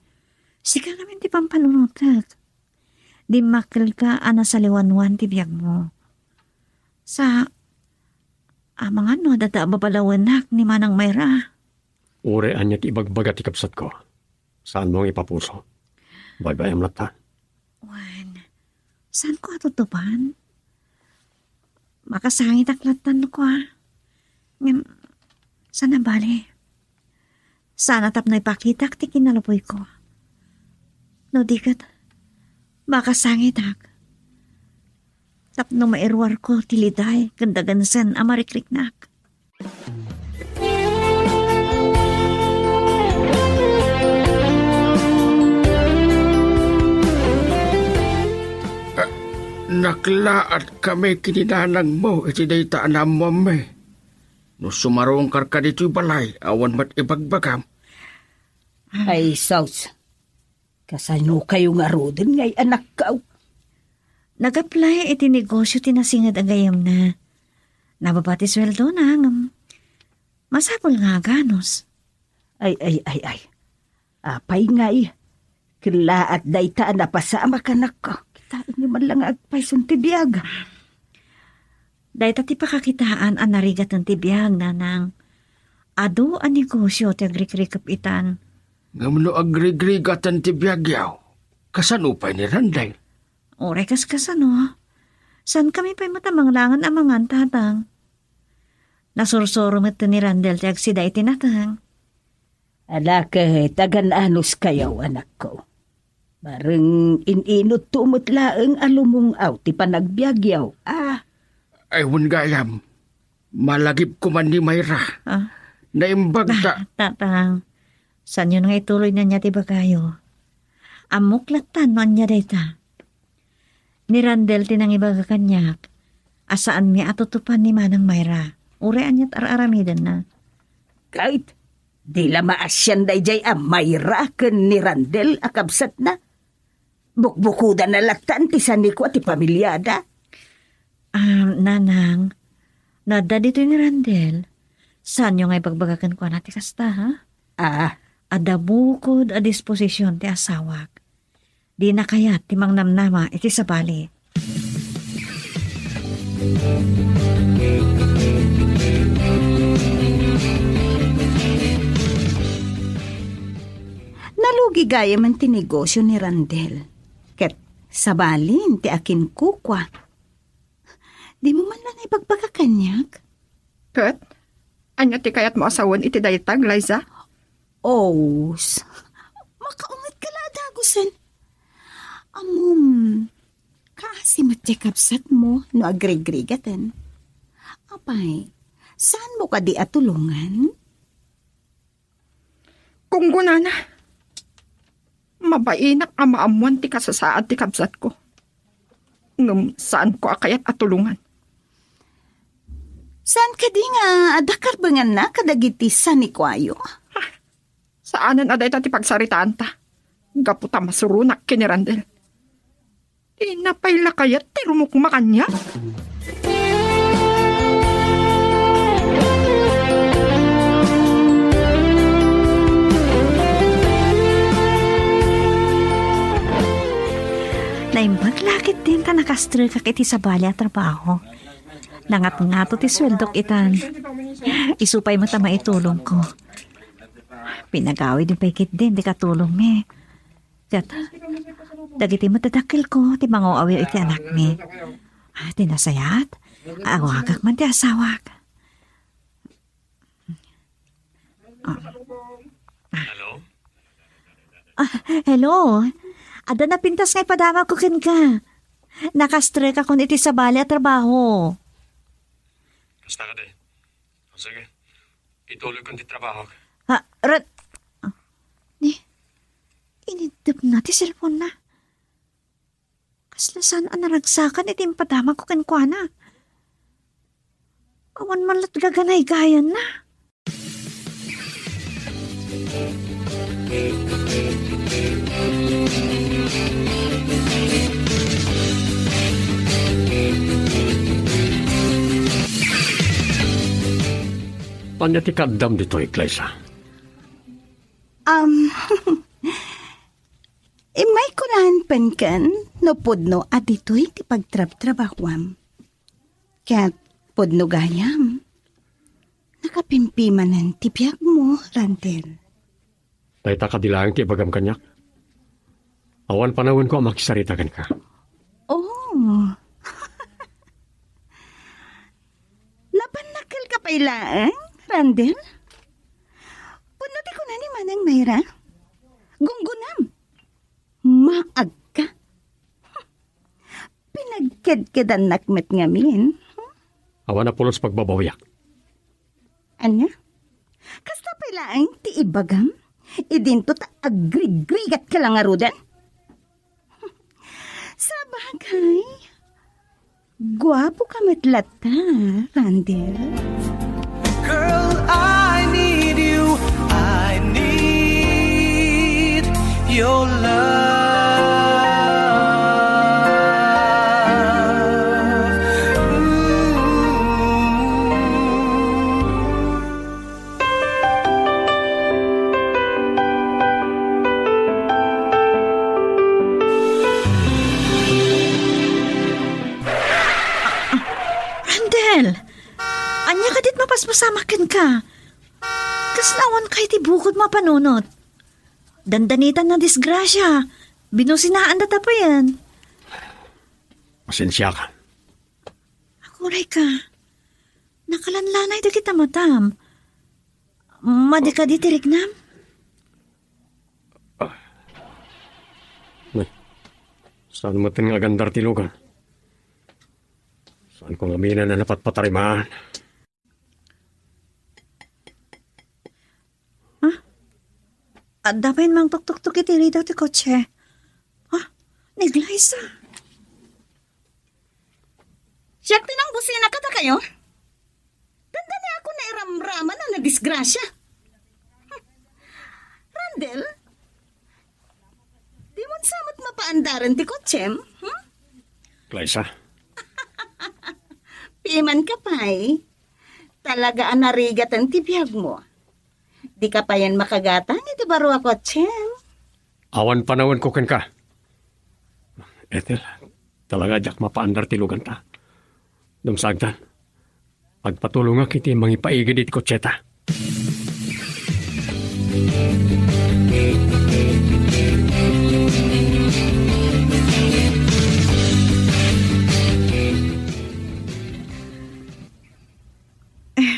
Sika ngamin ti pampanunotek. Dimmakkelka a nasaliwanwan ti biagmo. Sa, amangan no adda a babalawenak ni Manang Mayra. Uray ania ti ibagbaga ti kabsatko, saanmo nga ipapuso. Baybay-am latta. Wen, saanko a tutupan? Makasangitak latta no kua. Ngem, saan a bale. Saan a tapno ipakitak ti kinalubuyko. No di ket, makasangitak. Tapno mairuarko ti liday ken dagensen a marikriknak. Naklaatkami ken ni nanangmo iti dayta a naammoammi. No sumarungkarka ditoy balay, awan met ibagbagam. Ay, sus. Kasanokayo ngaruden ngay anakko? Nag-apply iti negosyo ti nasinged a gayyemna. Nababa ti sueldona, ngem masapul nga aganus. Ay, ay, ay, ay. Apay ngay, kellaat dayta a napasamak, anakko. Kitaenyo man la nga agpayson ti biag. Dayta ti pakakitaan a narigaten ti biag, nanang. Adu a negosyo ti agrikrikep itan. Ngem no agrigrigaten ti biagyo, kasano pay ni Randall? Uray kaskasano. Saankami pay met a manglangen a mangan, tatang. Nasursuro met ni Randall ti agsida iti nateng. Ala ket, agan-anuskayo, anakko. Bareng in-inutto met laeng a lumung-aw ti panagbiagyo. Ah. Ay, wen gayam. Malagipko man ni Mayra. Ah. Naimbag ta. Ah, tatang. Saanyo nga ituloy na niya ti bagayo. Ammok latta no ania dayta. Ni Randall ti nangibaga kaniak a saanmi a tutupan ni Manang Mayra. Uray aniat ar-aramidenna. Kayat, di la maasian daydiay a Mayra ken ni Randall a kabsatna. Bukbukodana lattan ti sanikua ti pamiliada. Ah, nanang, no adda ditoy ni Randall, saanyo nga ibagbaga kenkuana ti kasta, ha? Ah. Adda bukod a disposision ti asawak. Dina kayat ti mangnamnama iti sabali. Nalugi gayamen ti negosyo ni Randall. Ket sabalin ti akinkukua. Dimo man la naibagbaga kaniak? Ket, ania ti kayatmo a sawen iti dayta, Liza? Oh, s-, makaunget ka la a dagusen. Ammom, kaasi met ti kabsatmo no agrigrigaten. Apay, saanmo kadi a tulongan? Kunggonana, mabainak a maammoan ti kasasaad ti kabsatko. Ngem saanko a kayat a tulongan. Saan kadi nga adda karbenganna kadagiti sanikuayo? Ah, saanen a dayta ti pagsaritaanta. Gapu ta masuronak ken ni Randall. Dina pay la kayat ti rumukma kaniak? Naimbag la ketdin ta nakastrekak iti sabali a trabaho. Nangatngato ti sueldok itan. Isu pay met a maitulongko. Pinagawidmi pay ketdin ti katulongmi. Ket dagiti met a dakkelko ti mangaw-awir iti anakmi. Ah, ti nasayaat, awagak man ti asawak. Ah. Ah. Hello? Ah, hello. Adda napintas nga ipadamagko kenka. Nakastrekakon iti sabali a trabaho. Kasta kadi? O, sige. Ituloy kon ti trabaho. Ha, rat-, ah, ni, inintepna ti cellphone-na. Kasla saan a naragsakan iti impadamagko kenkuana. Awan man lat gaganaygayanna. Ania ti kaaddam ditoy, Claisa? Um, immayko laeng penken no pudno a ditoy ti pagtrabtrabahuam. Ket pudno gayam, nakapimpimanen ti biagmo, Randel. Dayta kadi laeng ti ibagam kaniak. Awan panawenko a makisarita kenka. Oh. Napannakkelka pay laeng, Randel? Pudno ti kuna ni Manang Mayra? Gunggonam. Maagka. Pinagkedkedannak met ngamin. Awan a pulos pagbabawiak. Ania? Kasta pay laeng ti ibagam? Idinto ta agrigrigatka la ngaruden? Sabagay, guapoka met latta, Randel. Girl, I need you. I need your love. Ooh. Randel! Ania kadit mapaspasamak kenka? Kasla awan kay ti bukod mapanunot. Dandanitan a disgrasia. Binusinaan da tapayan. Pasensiaka. Aguray ka. Nakalanlanay dagita matam. Madi kadi ti riknam? Ay, saan met nga agandar ti lugan? Saanko nga aminen a napatpatarimaan? Ha? Adda pay mangtuktuktok iti ridaw ti kotse. Ha? Ni Glyza. Siak ti nangbusina kadakayo? Dandaniakon nairamraman a nadisgrasia. Randel, di mo sa met mapaandaren ti kotsem? Hmm? Glyza. Pimanka pay. Talaga a narigaten ti biagmo. Dika payen makagatang iti baro a kotsem. Awan panawenko kenka. Ethel, talaga diak mapaandar ti luganta. Dumsagdan, agpatulongak iti mangipaigid iti kotseta. Eh,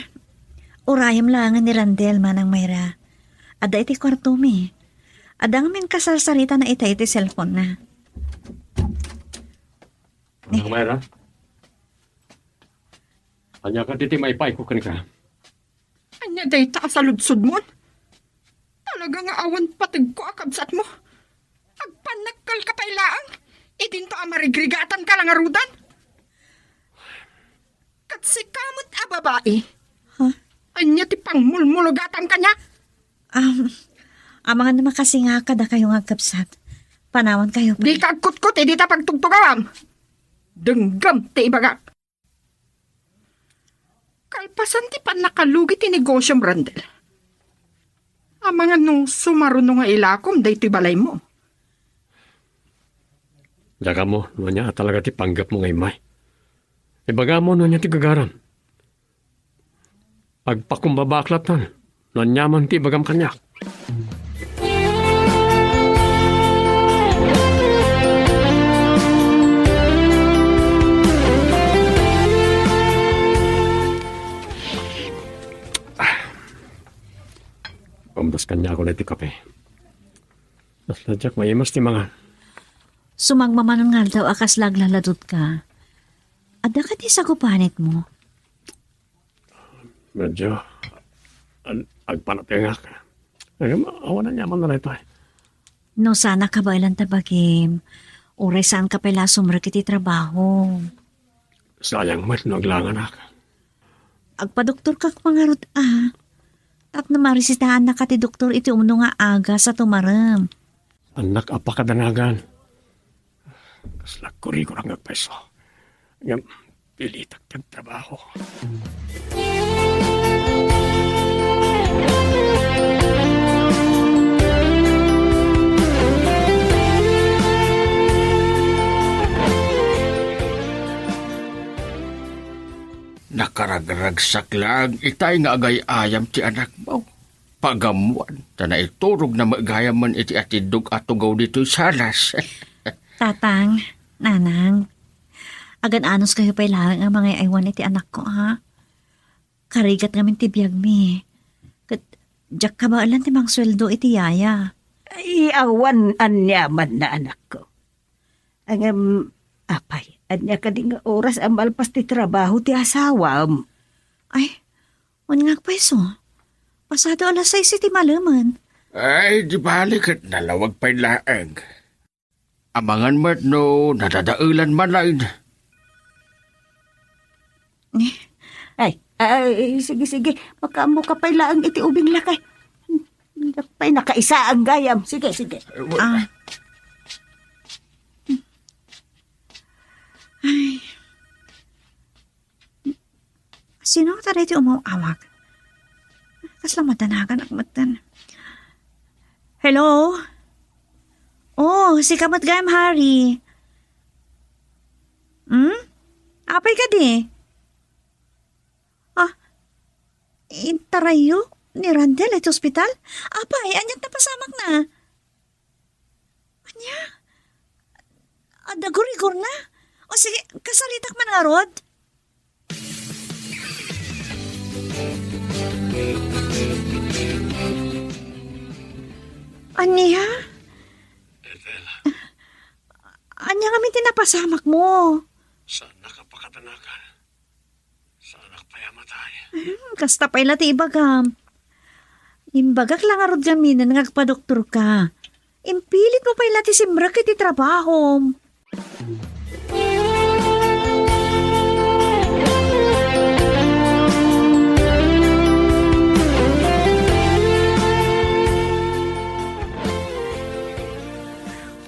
urayem laengen ni Randel, Manang Mayra. Adda iti kuartomi. Adda ngamin kasarsaritana ita iti cellphone-na. Manang Mayra? Ania kadi ti maipayko kenka? Ania dayta a saludsodmon? Talaga nga awan pategko a kabsatmo. Agpannakkelka pay laeng. Idinto a marigrigatanka la ngaruden. Ket sika met a babai. Ha? Ania ti pangmulmulugatam kaniak? Um, amangan a makasinga kadakayo nga agkabsat. Panawankayo pay. Dika agkutkot iti ta pagtugtugawam. Denggem ti ibagak. Kalpasan ti pannakalugi ti negosiom, Randel. Amangan no sumaruno nga ilakom daytoy balaymo. Diak ammo no ania a talaga ti panggepmo nga immay. Ibagam no ania ti gagaram. Agpakumbabak latta no ania man ti ibagam kaniak. Pamdas kaniak ulit ti kape. Kasla diak maimas ti mangan. Sumagmamano nga aldaw a kasla aglaladudka. Adda kadi sagupanitmo? Medyo ag-, agpanatengak. Ngem, awan aniaman daytoy. No saan a kabaelan ta bagim, uray saanka pay la a sumrek iti trabaho. Sayang met no aglanganak. Agpadoktorkak ngarud a. Tapno marisitaannaka ti doktor iti umno nga agas a tumarem. Annak a pakadanagan. Kasla kurikurak nga agpayso. Ngem, pilitak ti agtrabaho. Ragsak laeng itay nga agay-ayam ti anakmo. Pagammoan, ta naiturogna met gayam iti atiddog a tugaw ditoy salas. Tatang, Nanang, agan-anos kayo pay laeng a mangay-aywan iti anakko, ha? Karigat ngamin ti biagmi. Ket diak kabaelan ti mangsueldo iti yaya. Ay, awan aniamanna, anakko. Ngem, apay, ania kadi nga oras a malpas ti trabaho ti asawam? Ay, wen nga agpayso. Pasado alas sais iti malemen. Ay, di bali ket nalawag pay laeng. Amangan met no nadadaelan manen. Eh? Ay, ay, sige, sige. Makaammo ka pay laeng iti ubing lakay. Diak pay nakaisaan gayam. Sige, sige. Ay, wa- Ah. Ay. Sino ta daytoy umaw-awag? Kasla madanagan ak metten. Hello? Oh, sika met gayam, Harry. Hmm? Apay kadi? Ah, intarayyo ni Randel iti ospital? Apay, aniat napasamakna? Ania? Adda gurigorna? O sige, kasaritak man ngarud. Ania? Ethel. Ania ngamin ti napasamakmo? Saannak a pakatanagan. Saanak pay a matay. Hmm, kasta pay la ti ibagam. Imbagak la ngarud ngamin nga agpadoktorka. Impilit mo pay la ti simrek iti trabahom.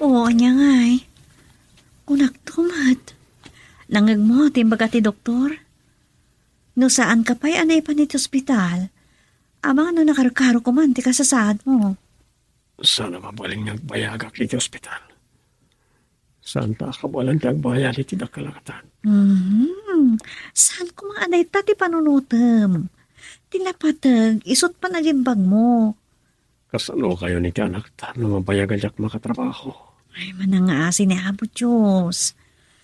Oo, ania ngay? Kunakto met. Nangngegmo ti imbaga ti doktor? No saanka pay a naipan iti ospital, amangan no nakarkaro koma ti kasasaadmo. Saan a mabalin nga agbayagak iti ospital. Saan ta a kabaelan ti agbayad iti dakkel a katan. Mhm. Saan koma a dayta ti panunotem. Ti napateg, isut panagimbagmo. Kasano kayo ni ti anakta no mabayag a diak makatrabaho? Ay, manangngaasi ni Apo Dios.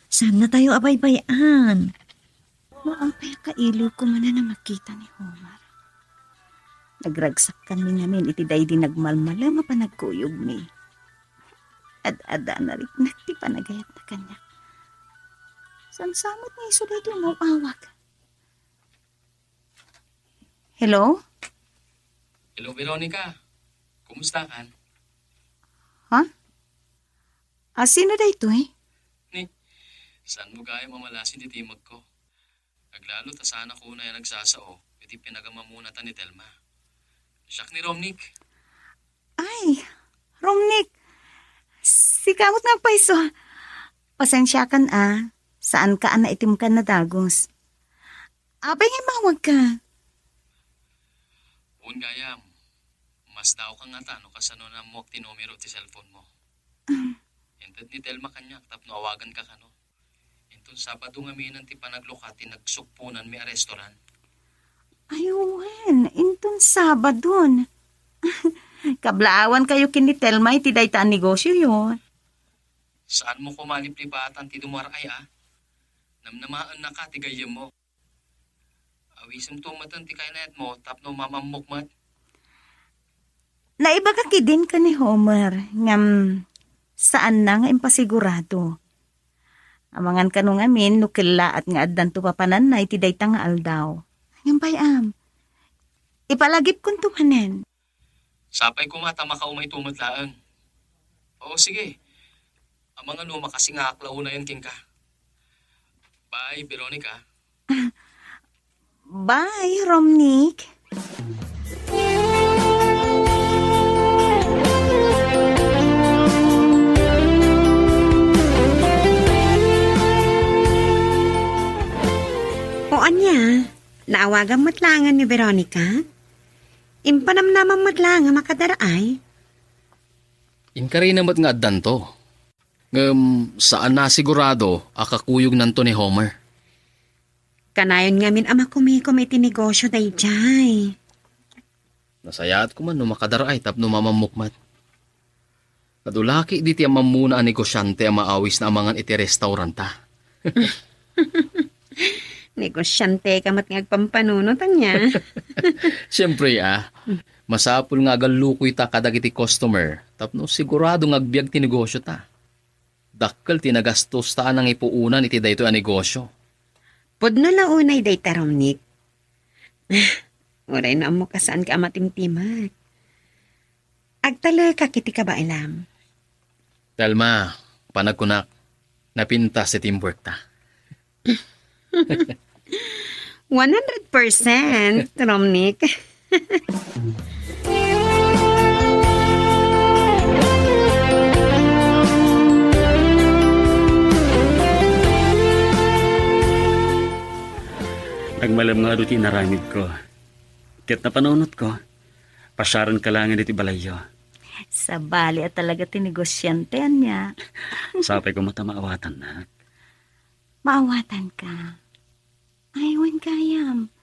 Saan na tayo a baybay-an? No apay a kailiwko manen a makita ni Homer. Nagragsakkanmi ngamin iti daydi nagmalmalem a panagkuyogmi. Ad-adda a nariknak ti panagayatna kaniak. Saan sa met nga isu daytoy umaw-awag? Hello? Hello, Veronica. Kumusta kan? Ha? A, sino daytoy? Ni, saan mo gayam a malasin ti timekko? Aglalo ta saan a kunay a nagsasao iti pinagamamunatan ni Telma. Siak ni Romnick. Ay, Romnick. Sika met nga agpayso. Pasensiakan a, saanka a naitimkan a dagus. Apay nga immawagka? Wen gayam, masdaawka ngata no kasano naammoak ti numero ti cellphone mo. Ah. Inted ni Telma kaniak tapno awaganka kano. Inton Sabado ngamin ti panaglukat ti nagsukponanmi a restaurant. Ay, wen, inton Sabadon. Kablaawankayo ken ni Telma iti dayta a negosioyo. Saan mo koma liplipatan ti dumar-ay a? Namnamaennaka ti gayyemmo. Awisemto metten ti kaynayatmo tapno mamammok met. Naibagak idin ken ni Homer ngem saanna nga impasigurado. Amangan kano ngamin no kellaat nga addanto papananna iti dayta nga aldaw. Ngem bay-am, ipalagipkonto manen. Sapay koma ta makaumayto met laeng. Oo, sige. Amangan no makasingaak la unayen kenka. Bye, Veronica. Bye, Romnick. O ania, naawagam met laengen ni Veronica? Impanamnamam met laeng a makadaraay? Inkarina met nga addanto. Ngem saan a sigurado a kakuyognanto ni Homer. Kanayon ngamin a makumikom iti negosyo daydiay. Nasayaat koma no makadar-ay tapno mamammukmat. Adu laki diti mammuna a negosiante a maawisna a mangan iti restauranta. Negosiante ka met nga agpampanunot, ania? Siempre, ah. Masapul nga agallukoyta kadagiti customer tapno sigurado nga agbiag ti negosiota. Dakkel ti nagastosta a nangipuonan iti daytoy a negosio. Pudno la unay dayta, Romnick. Uray no ammok a saanka a matimtimek. Agtalekak iti kabaelam. Telma, panagkunak, napintas ti teamwork ta. One hundred percent, Romnick. Nagmalem nga adu ti inaramidko. Ket napanunotko, pasiarenka laengen iti balayyo. Sabali a talaga ti negosiante, ania? Sapay koma ta maawatannak. Maawatanka? Ay, wen gayam.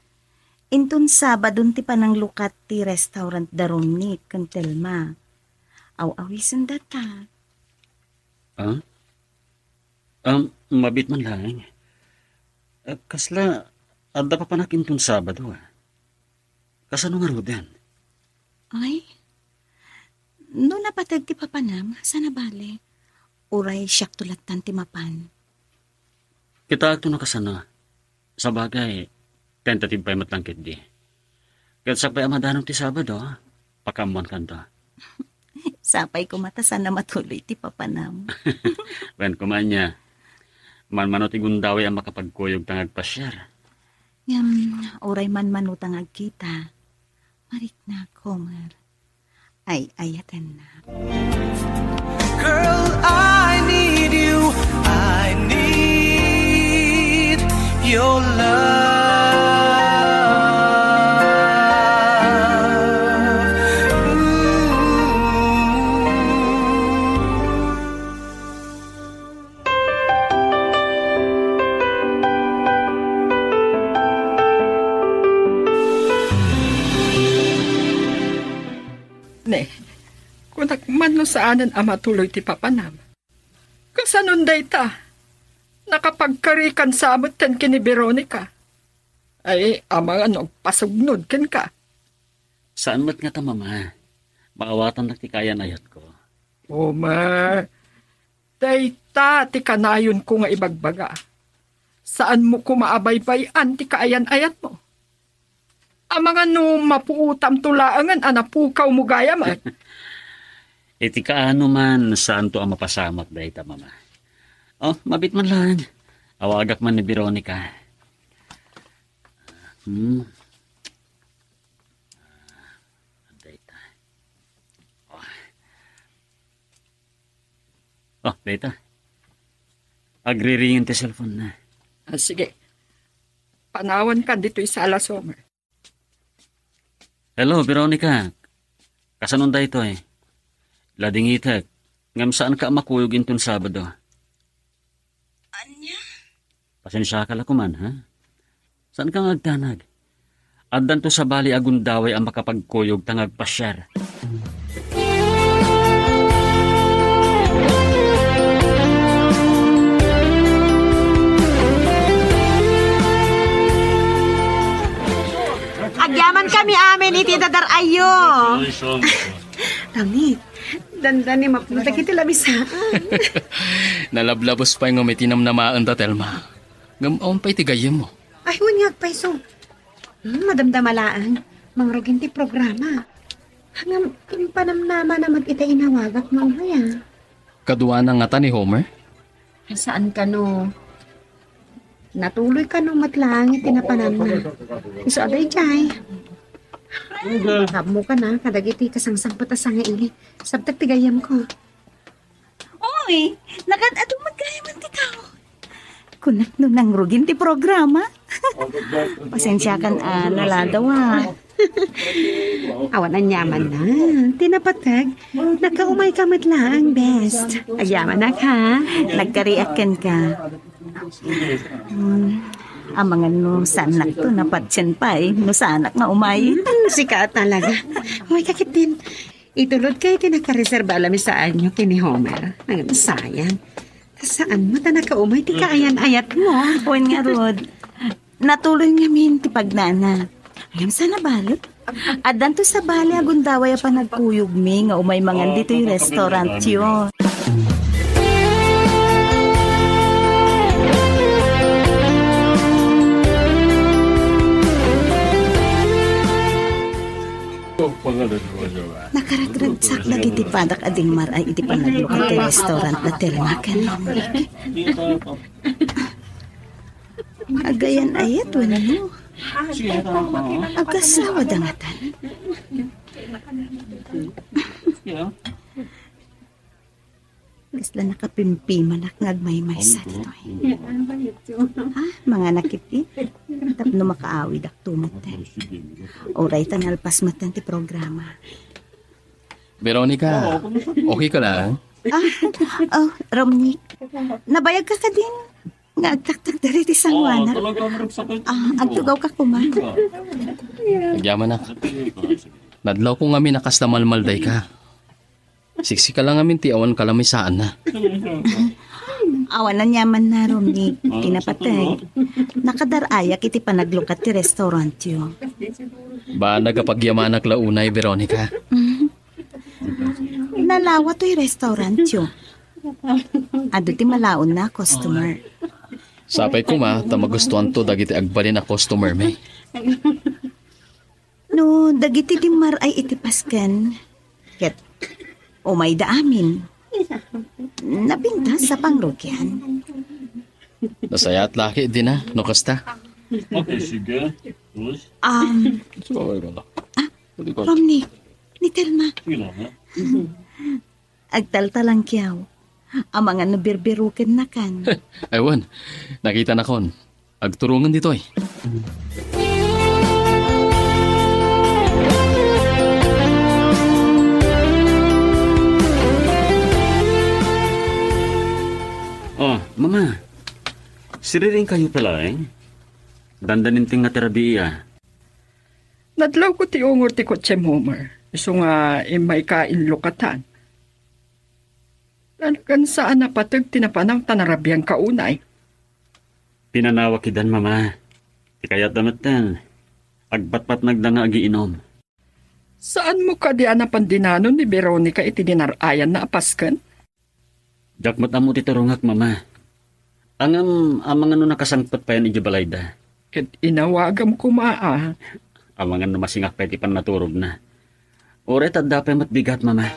Inton Sabadon ti pananglukat ti restaurant da Romnick ken Telma. Aw-awisendata. Ah? Um, mabit man laeng. Eh, kasla, adda papanak inton Sabado, ah. Kasano ngaruden? Ay, no napateg ti papanam, saan a bale. Uray siakto lattan ti mapan. Kitaekto no kasano. Sabagay, tentative pay met lang ketdi. Ket sakbay a madanaw ti Sabado, pakaammoankanto. Sapay koma ta saan a matuloy ti papanam. Wen koma ania, manmano ti gundaway a makapagkuyog ta nga agpasiar. Ngem, uray manmano ta nga agkita, mariknak, Homer. Ay-ayatennak. Girl, I need you. I need your love. Ooh. Ne, kunak man no saanen a matuloy ti papanam. Kasanon dayta? Nakapagkarikan sa metten ken ni Veronica. Ay, amangan no agpasugnod kenka. Saan met ngata, Mama. Maawatannak ti kaayan-ayatko. Homer, dayta ti kanayonko nga ibagbaga. Saanmo koma a baybay-an ti kaayan-ayatmo. Amangan no mapuotamto laengen a napukawmo gayam, ay. Iti kaano man, saanto a mapasamak dayta, Mama. Oh, mabit man laeng. Awagak man ni Veronica. Hmm. Dayta. Oh. Oh, dayta. Agriringin ti cellphone na. Ah, sige. Panawankan ditoy sala, Homer. Hello, Veronica. Kasanon daytoy? Ladingitek. Ngem saanka a makuyog inton Sabado. Ania? Pasensiaka la koman, ha? Saanka nga agdanag? Addanto sabali a gundaway a makapagkuyog ta nga agpasiar. Agyamankami amin iti dadar-ayyo. Ramit, dandani mapno dagiti lamisaan. Nalablabos pay ngem iti namnamaenda, Telma. Ngem awan pay ti gayyemmo. Ay, wen nga agpayso. Hmm, madamdama laeng. Mangrugin ti programa. Ngem impanamnamana met ita inawagak nga umay, a. Kaduana ngata ni Homer? Saan kano? Natuloy kano met laeng iti napananna? Isu a daydiay. Makaammokan a kadagiti kasangsangpet a sangaili. Sabtek ti gayyemko. Oy, nagad-adu met gayamen ti tao. Kunak no nangrugin ti programa. Pasensiakan a naladaw a. Awan aniamanna. Ti napateg, nakaumayka met laeng, best. Agyamanak, ha? Nagkariak kenka. Hmm. Amangan no saannakto, napatien pay no saanak nga umay. Sika talaga. Umayka ketdin. Itulodka iti nakareserba a lamisaanyo ken ni Homer. Ngem sayang. Saanmo ta nakaumay ti kaayan-ayatmo. Wen ngarud, natuloy ngamin ti pagnana. Ngem saan a balet, addanto sabali a gundaway a panagkuyogmi nga umay mangan ditoy restaurantyo. Nakaragragsak dagiti padak a dingmar-ay iti panaglukat ti restaurant da Telma ken Romnick. Agayan-ayat wenno? Agkasawada ngatan? Kasla nakapimpimanak nga agmaymaysa ditoy. Ah, manganak iti tapno makaawidak to metten. Uray ta nalpas metten ti programa. Veronica, okay ka lang? Ah, oh, Romnick. Nabayag ka kadin nga agtaktak diri ti sanguanak. Ah, agtugawka koma. Agyamanak. Nadlaw ko ngamin a kasla malmaldayka. Siksika lang ngamin ti awan kalamisaanna. Awan aniamanna, Romnick, ti napateg. Nakadar-ayak iti panaglukat ti restaurantyo. Banag a pagyamanak la unay, Veronica. Nalawa toy restaurantyo. Adu ti malaonna a customer. Sapay koma ta magustuanto dagiti agbalin a customer mi. No dagiti dimmar-ay iti pasken, ket umayda amin. Napintas a pangrugian. Nasayaat la ketdin a no kasta. Okay, sige. Tapos? Um, Sumaway ka na. Ah, Romnick, ni Telma. Sige lang, ha? Agtaltalangkiaw. Amangan no birbirukennakan. Ay, wen. Nakitanakon. Agturungan ditoy. Oh, Mama. Siriring kayo pala, eh. Dandanin ti nga ti rabii, ah. Nadlawko ti ungor ti kotsem, Homer. Isu nga immayka inlukatan. Talagan saan a pateg ti napanaw ta narabianka unay. Pinanawak idan, Mama. Ti kayatda metten, agpatpatnagda nga agiinom. Saanmo kadi a napan dinanon ni Veronica iti dinar-ayanna a pasken? Diak met ammo ti turongak, Mama. Ngem amangan no nakasangpet payen idiay balayda. Ket inawagam koma a. Amangan no masingak pay ti pannaturogna. Uray ta adda pay met bigat, Mama.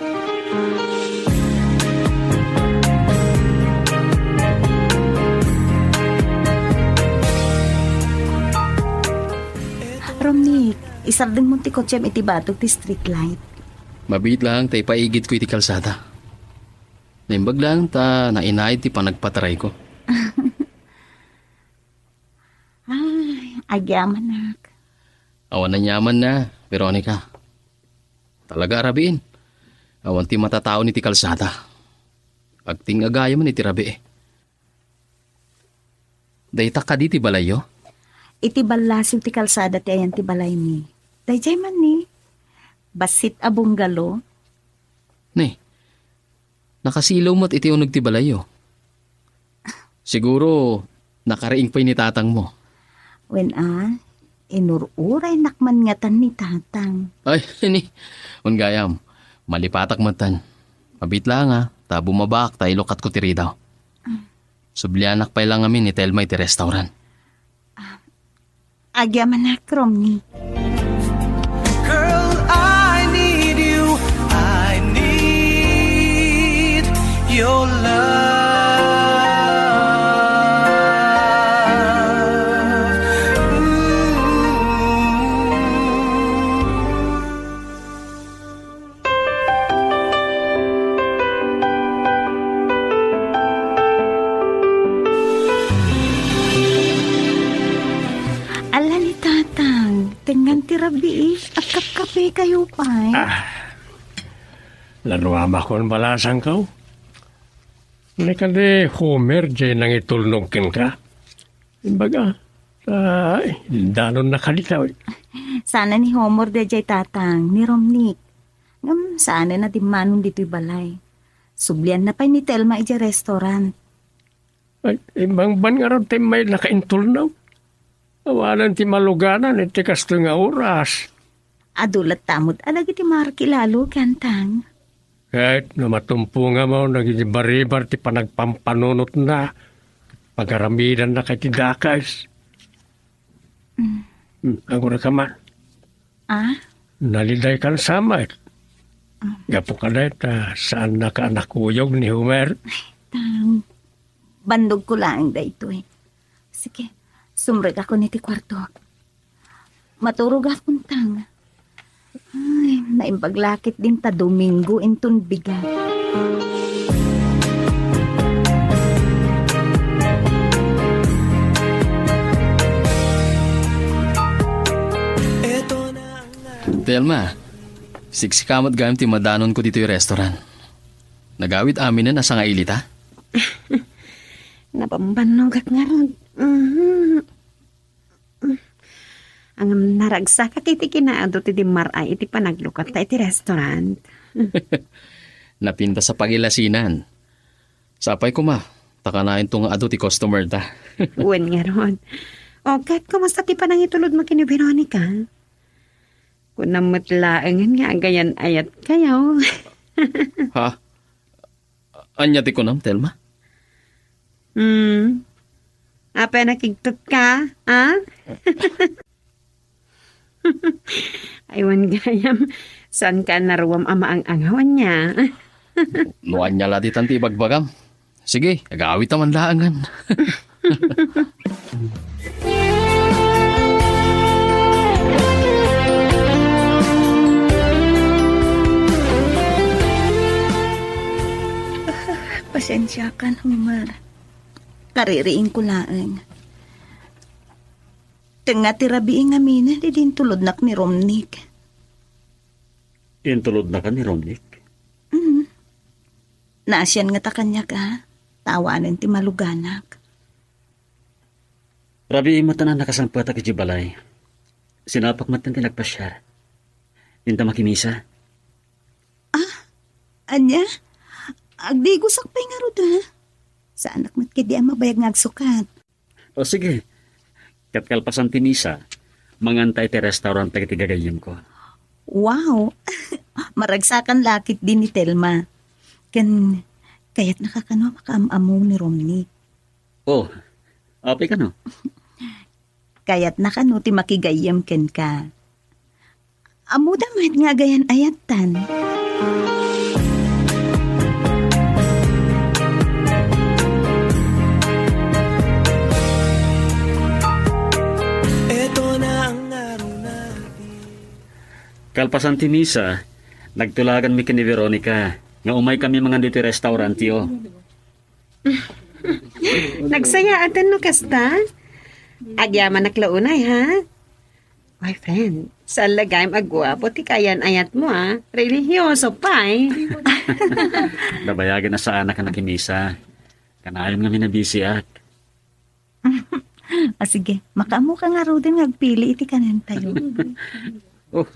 Romnick, isardengmo ti kotsem iti batog ti street light. Mabiit laeng ta ipaigidko iti kalsada. Naimbag laeng ta nainaed ti panagpatarayko. Ay, agyamanak. Awan aniamanna, Veronica. Talaga a rabiin. Awan ti matataon iti kalsada. Agting-agayo man iti rabii. Dayta kadi ti balayyo? Iti ballasiw ti kalsada ti ayan ti balaymi. Daydiay man ni. Bassit a bungalow. Ni, nakasilaw met iti uneg ti balayyo. Siguro, nakariing pay ni tatangmo. Wen a, inur-uraynak man ngatan ni tatang. Ay, ni, wen gayam, malipatak metten. Mabiit laeng a, ta bumabaak ta ilukatko ti ridaw. Sublianak pay la ngamin ni Telma iti restaurant. Agyamanak, Romney. Girl, I need you. I need your love. Mm. Ala ni Tatang, tengngan ti rabii, agkapkapekayo pay. Ah, nanuamakon balasangko. Ni kadi Homer jay nangitulnog kenka. Imbaga, Ay, danonna kadi, tawi. Sana ni Homer daydiay, Tatang, ni Romnick. Ngem saanen a dimmanon ditoy balay. Sublianna pay ni Telma idiay restaurant. Ay, imbangban ngarud ti mayat nakaintulnaw. Awanen ti maluganan iti kastoy nga oras. Adu latta met a dagiti markilalo, Gantang. Ket no matumponganmo dagiti baribar ti panagpampanunotna, pagaramidanna kay ti dakes. Mm. Hmm, agurayka man. Ah? Nalidaykan sa met. Ah. Gapu kadayta, saannaka a nakuyog ni Homer? Ay, Tang, bandogko laeng daytoy. Sige, sumrekakon iti kuartok. Maturogakon, Tang. Ay, naimbag la ketdin ta Domingo inton bigat. Telma, siksika met gayam ti madanonko ditoy restaurant. Nagawid aminen a sangailita? Nabambannogak ngarud. Mhm. Ngem naragsakak iti kinaadu ti dimmar-ay iti panaglukatta iti restaurant. Napintas a pagilasinan. Sapay koma, ta kanayon to nga adu ti customer ta. Wen ngarud. O, ket kumusta ti panangitulodmo ken ni Veronica? Kunam met laengen nga agayan-ayatkayo. Ha? Ania ti kunam, Telma? Hmm. Apay a nakigtotka, ha? Ay, wen gayam, saanka a naruam a maang-angaw, ania? No ania la ditan ti ibagbagam. Sige, agawidta man laengen. Pasiensiakan, Homer. Kaririingko laeng. Tengnga ti rabii ngamin idi intulodnak ni Romnick. Intulodnaka ni Romnick? Mm. Naasian ngata kaniak, a, ta awanen ti maluganak. Rabii met a nakasangpetak idiay balay. Sinapak met ti nagpasiar. Inta makimisa. Ah, ania? Agdigosak pay ngarud, a? Saanak met ketdi a mabayag nga agsukat. O sige, ket kalpasan ti misa, manganta iti restaurant dagiti gagayyemko. Wow! Maragsakan la ketdi ni Telma. Ken kayatnaka kano a makaam-ammo ni Romnick? O, apay kano? Kayatna kano ti makigayyem kenka? Ammoda met nga agayan-ayattan. Kalpasan ti misa, nagtulaganmi ken ni Veronica nga umaykami mangan ditoy restaurantyo. Nagsayaaten no kasta? Agyamanak la unay, ha? Ay, friend, saan la gayam a guapo ti kaayan-ayatmo, a? Relihioso pay. Nabayagen a saanak a nakimisa. Kanayon ngamin a bisiak. A, sige, makaammoka ngaruden nga agpili iti kanentayo. O,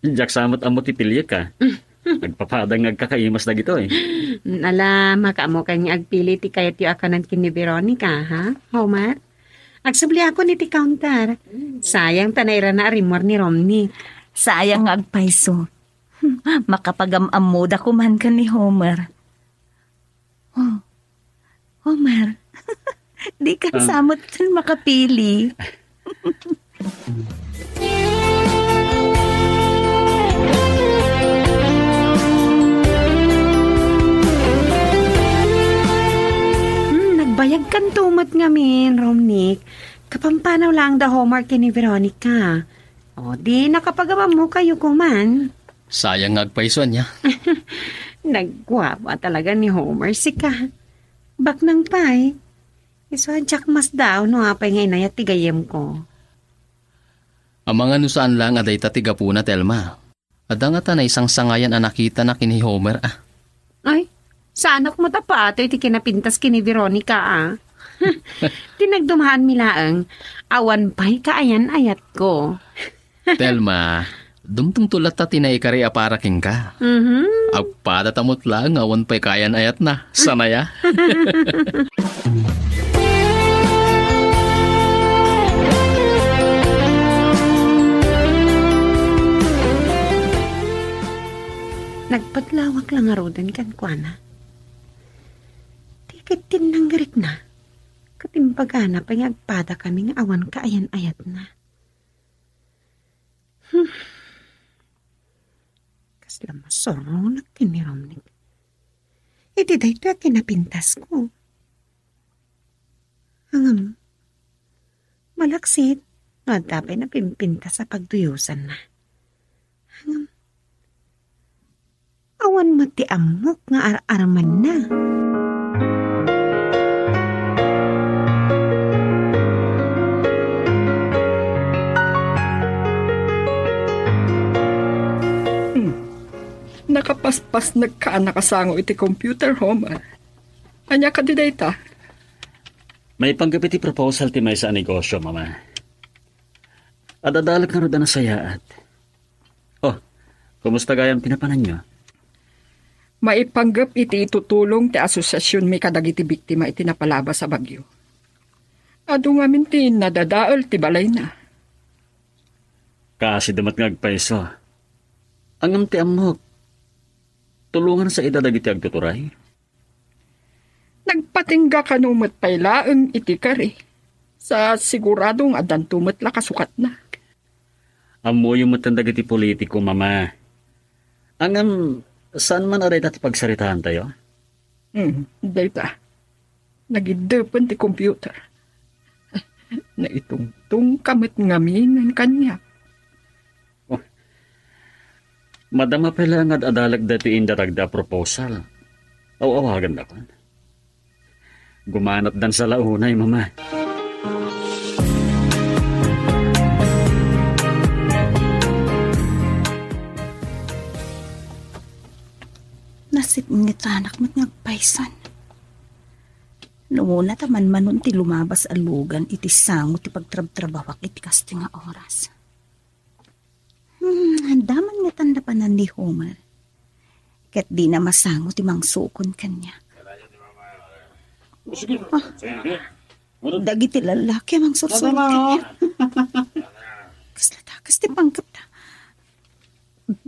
diak sa met ammo ti piliek, a. Agpapadang nga agkakaimas dagitoy. Ala, makaammoka nga agpili ti kayatyo a kanen ken ni Veronica, ha, Homer? Agsubliakon iti counter. Sayang ta nairana a rimmuar ni Romnick. Sayang nga agpayso. Makapagam-ammoda koman ken ni Homer. O, Homer, dika sa met makapili. Hmm, nagbayagkanto met ngamin, Romnick. Kapampanaw laeng da Homer ken ni Veronica. O, di nakapagamammokayo koman. Sayang nga agpayso, ania? Nagguapo talaga ni Homer, sika. Baknang pay. Isu a diak masdaaw no apay nga inayat ti gayyemko. Amangan no saan laeng a dayta ti gapuna, Telma. Adda ngata naisangsangayan a nakitana ken ni Homer, a. Ay, saanak met a patay ti kinapintas ken ni Veronica, a. Ti nagdumaanmi laeng, awan pay kaayan-ayatko. Telma, dumtengto latta ti naikari a para kenka. Mhm. Agpadata met laeng nga awan pay kaayan-ayatna. Sanaya? Nagpadlawak la ngaruden kenkuana. Ti ket tinnangrikna ket imbagana pay nga agpadakami nga awan kaayan-ayatna. Hmm. Kasla masurronak ken ni Romnick iti daytoy a kinapintasko. Ngem, malaksid no adda pay napimpintas a pagduyosanna. Ngem, awan met ti ammok nga ar-armenna. Hmm. Nakapaspasnek ka a nakasango iti computer, Homer. Ania kadi dayta? Maipanggep iti proposal ti maysa a negosyo, Mama. Ad-adalek ngarud a nasayaat. Oh, kumusta gayam ti napananyo? Maipanggep iti itutulong ti asosiasionmi kadagiti biktima iti napalabas a bagyo. Adu ngamin ti nadadael ti balayna. Kaasi da met nga agpayso. Ngem ti ammok, tulongan sa ida dagiti agtuturay. Nagpatingga kano met pay laeng iti kari. Sa sigurado nga addanto met la kasukatna. Ammoyo met dagiti politiko, Mama. Ngem, saan man a dayta ti pagsaritaantayo? Hmm, dayta. Nagiddepen ti computer. Naitungtong ka met ngamin kaniak. Oh. Madama pay la nga ad-adalek daytoy indaragda a proposal. Aw-awagandakon. Gumanatdan sa la unay, Mama. Nasipngetanak met nga agpayson. No umuna ta manmanon ti lumabas a lugan iti sango ti pagtrabtrabawak iti kastoy nga oras. Hmm, anda man ngatan napanan ni Homer. Ket dina masango ti mangsukon kaniak. Ah, dagiti lallaki a mangsursuro kaniak. Kasla dakes ti panggepda.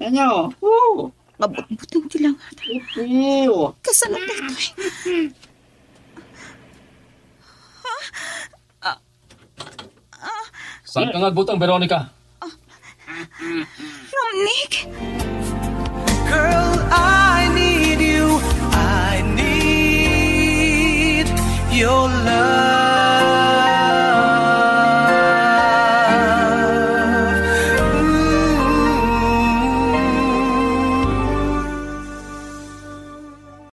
Ano? Oo. Nga butbuteng ti langada. Iyo. Kasano daytoy? Saan ka nga agbutang, Veronica? Romnick? Girl, I need you. I need your love.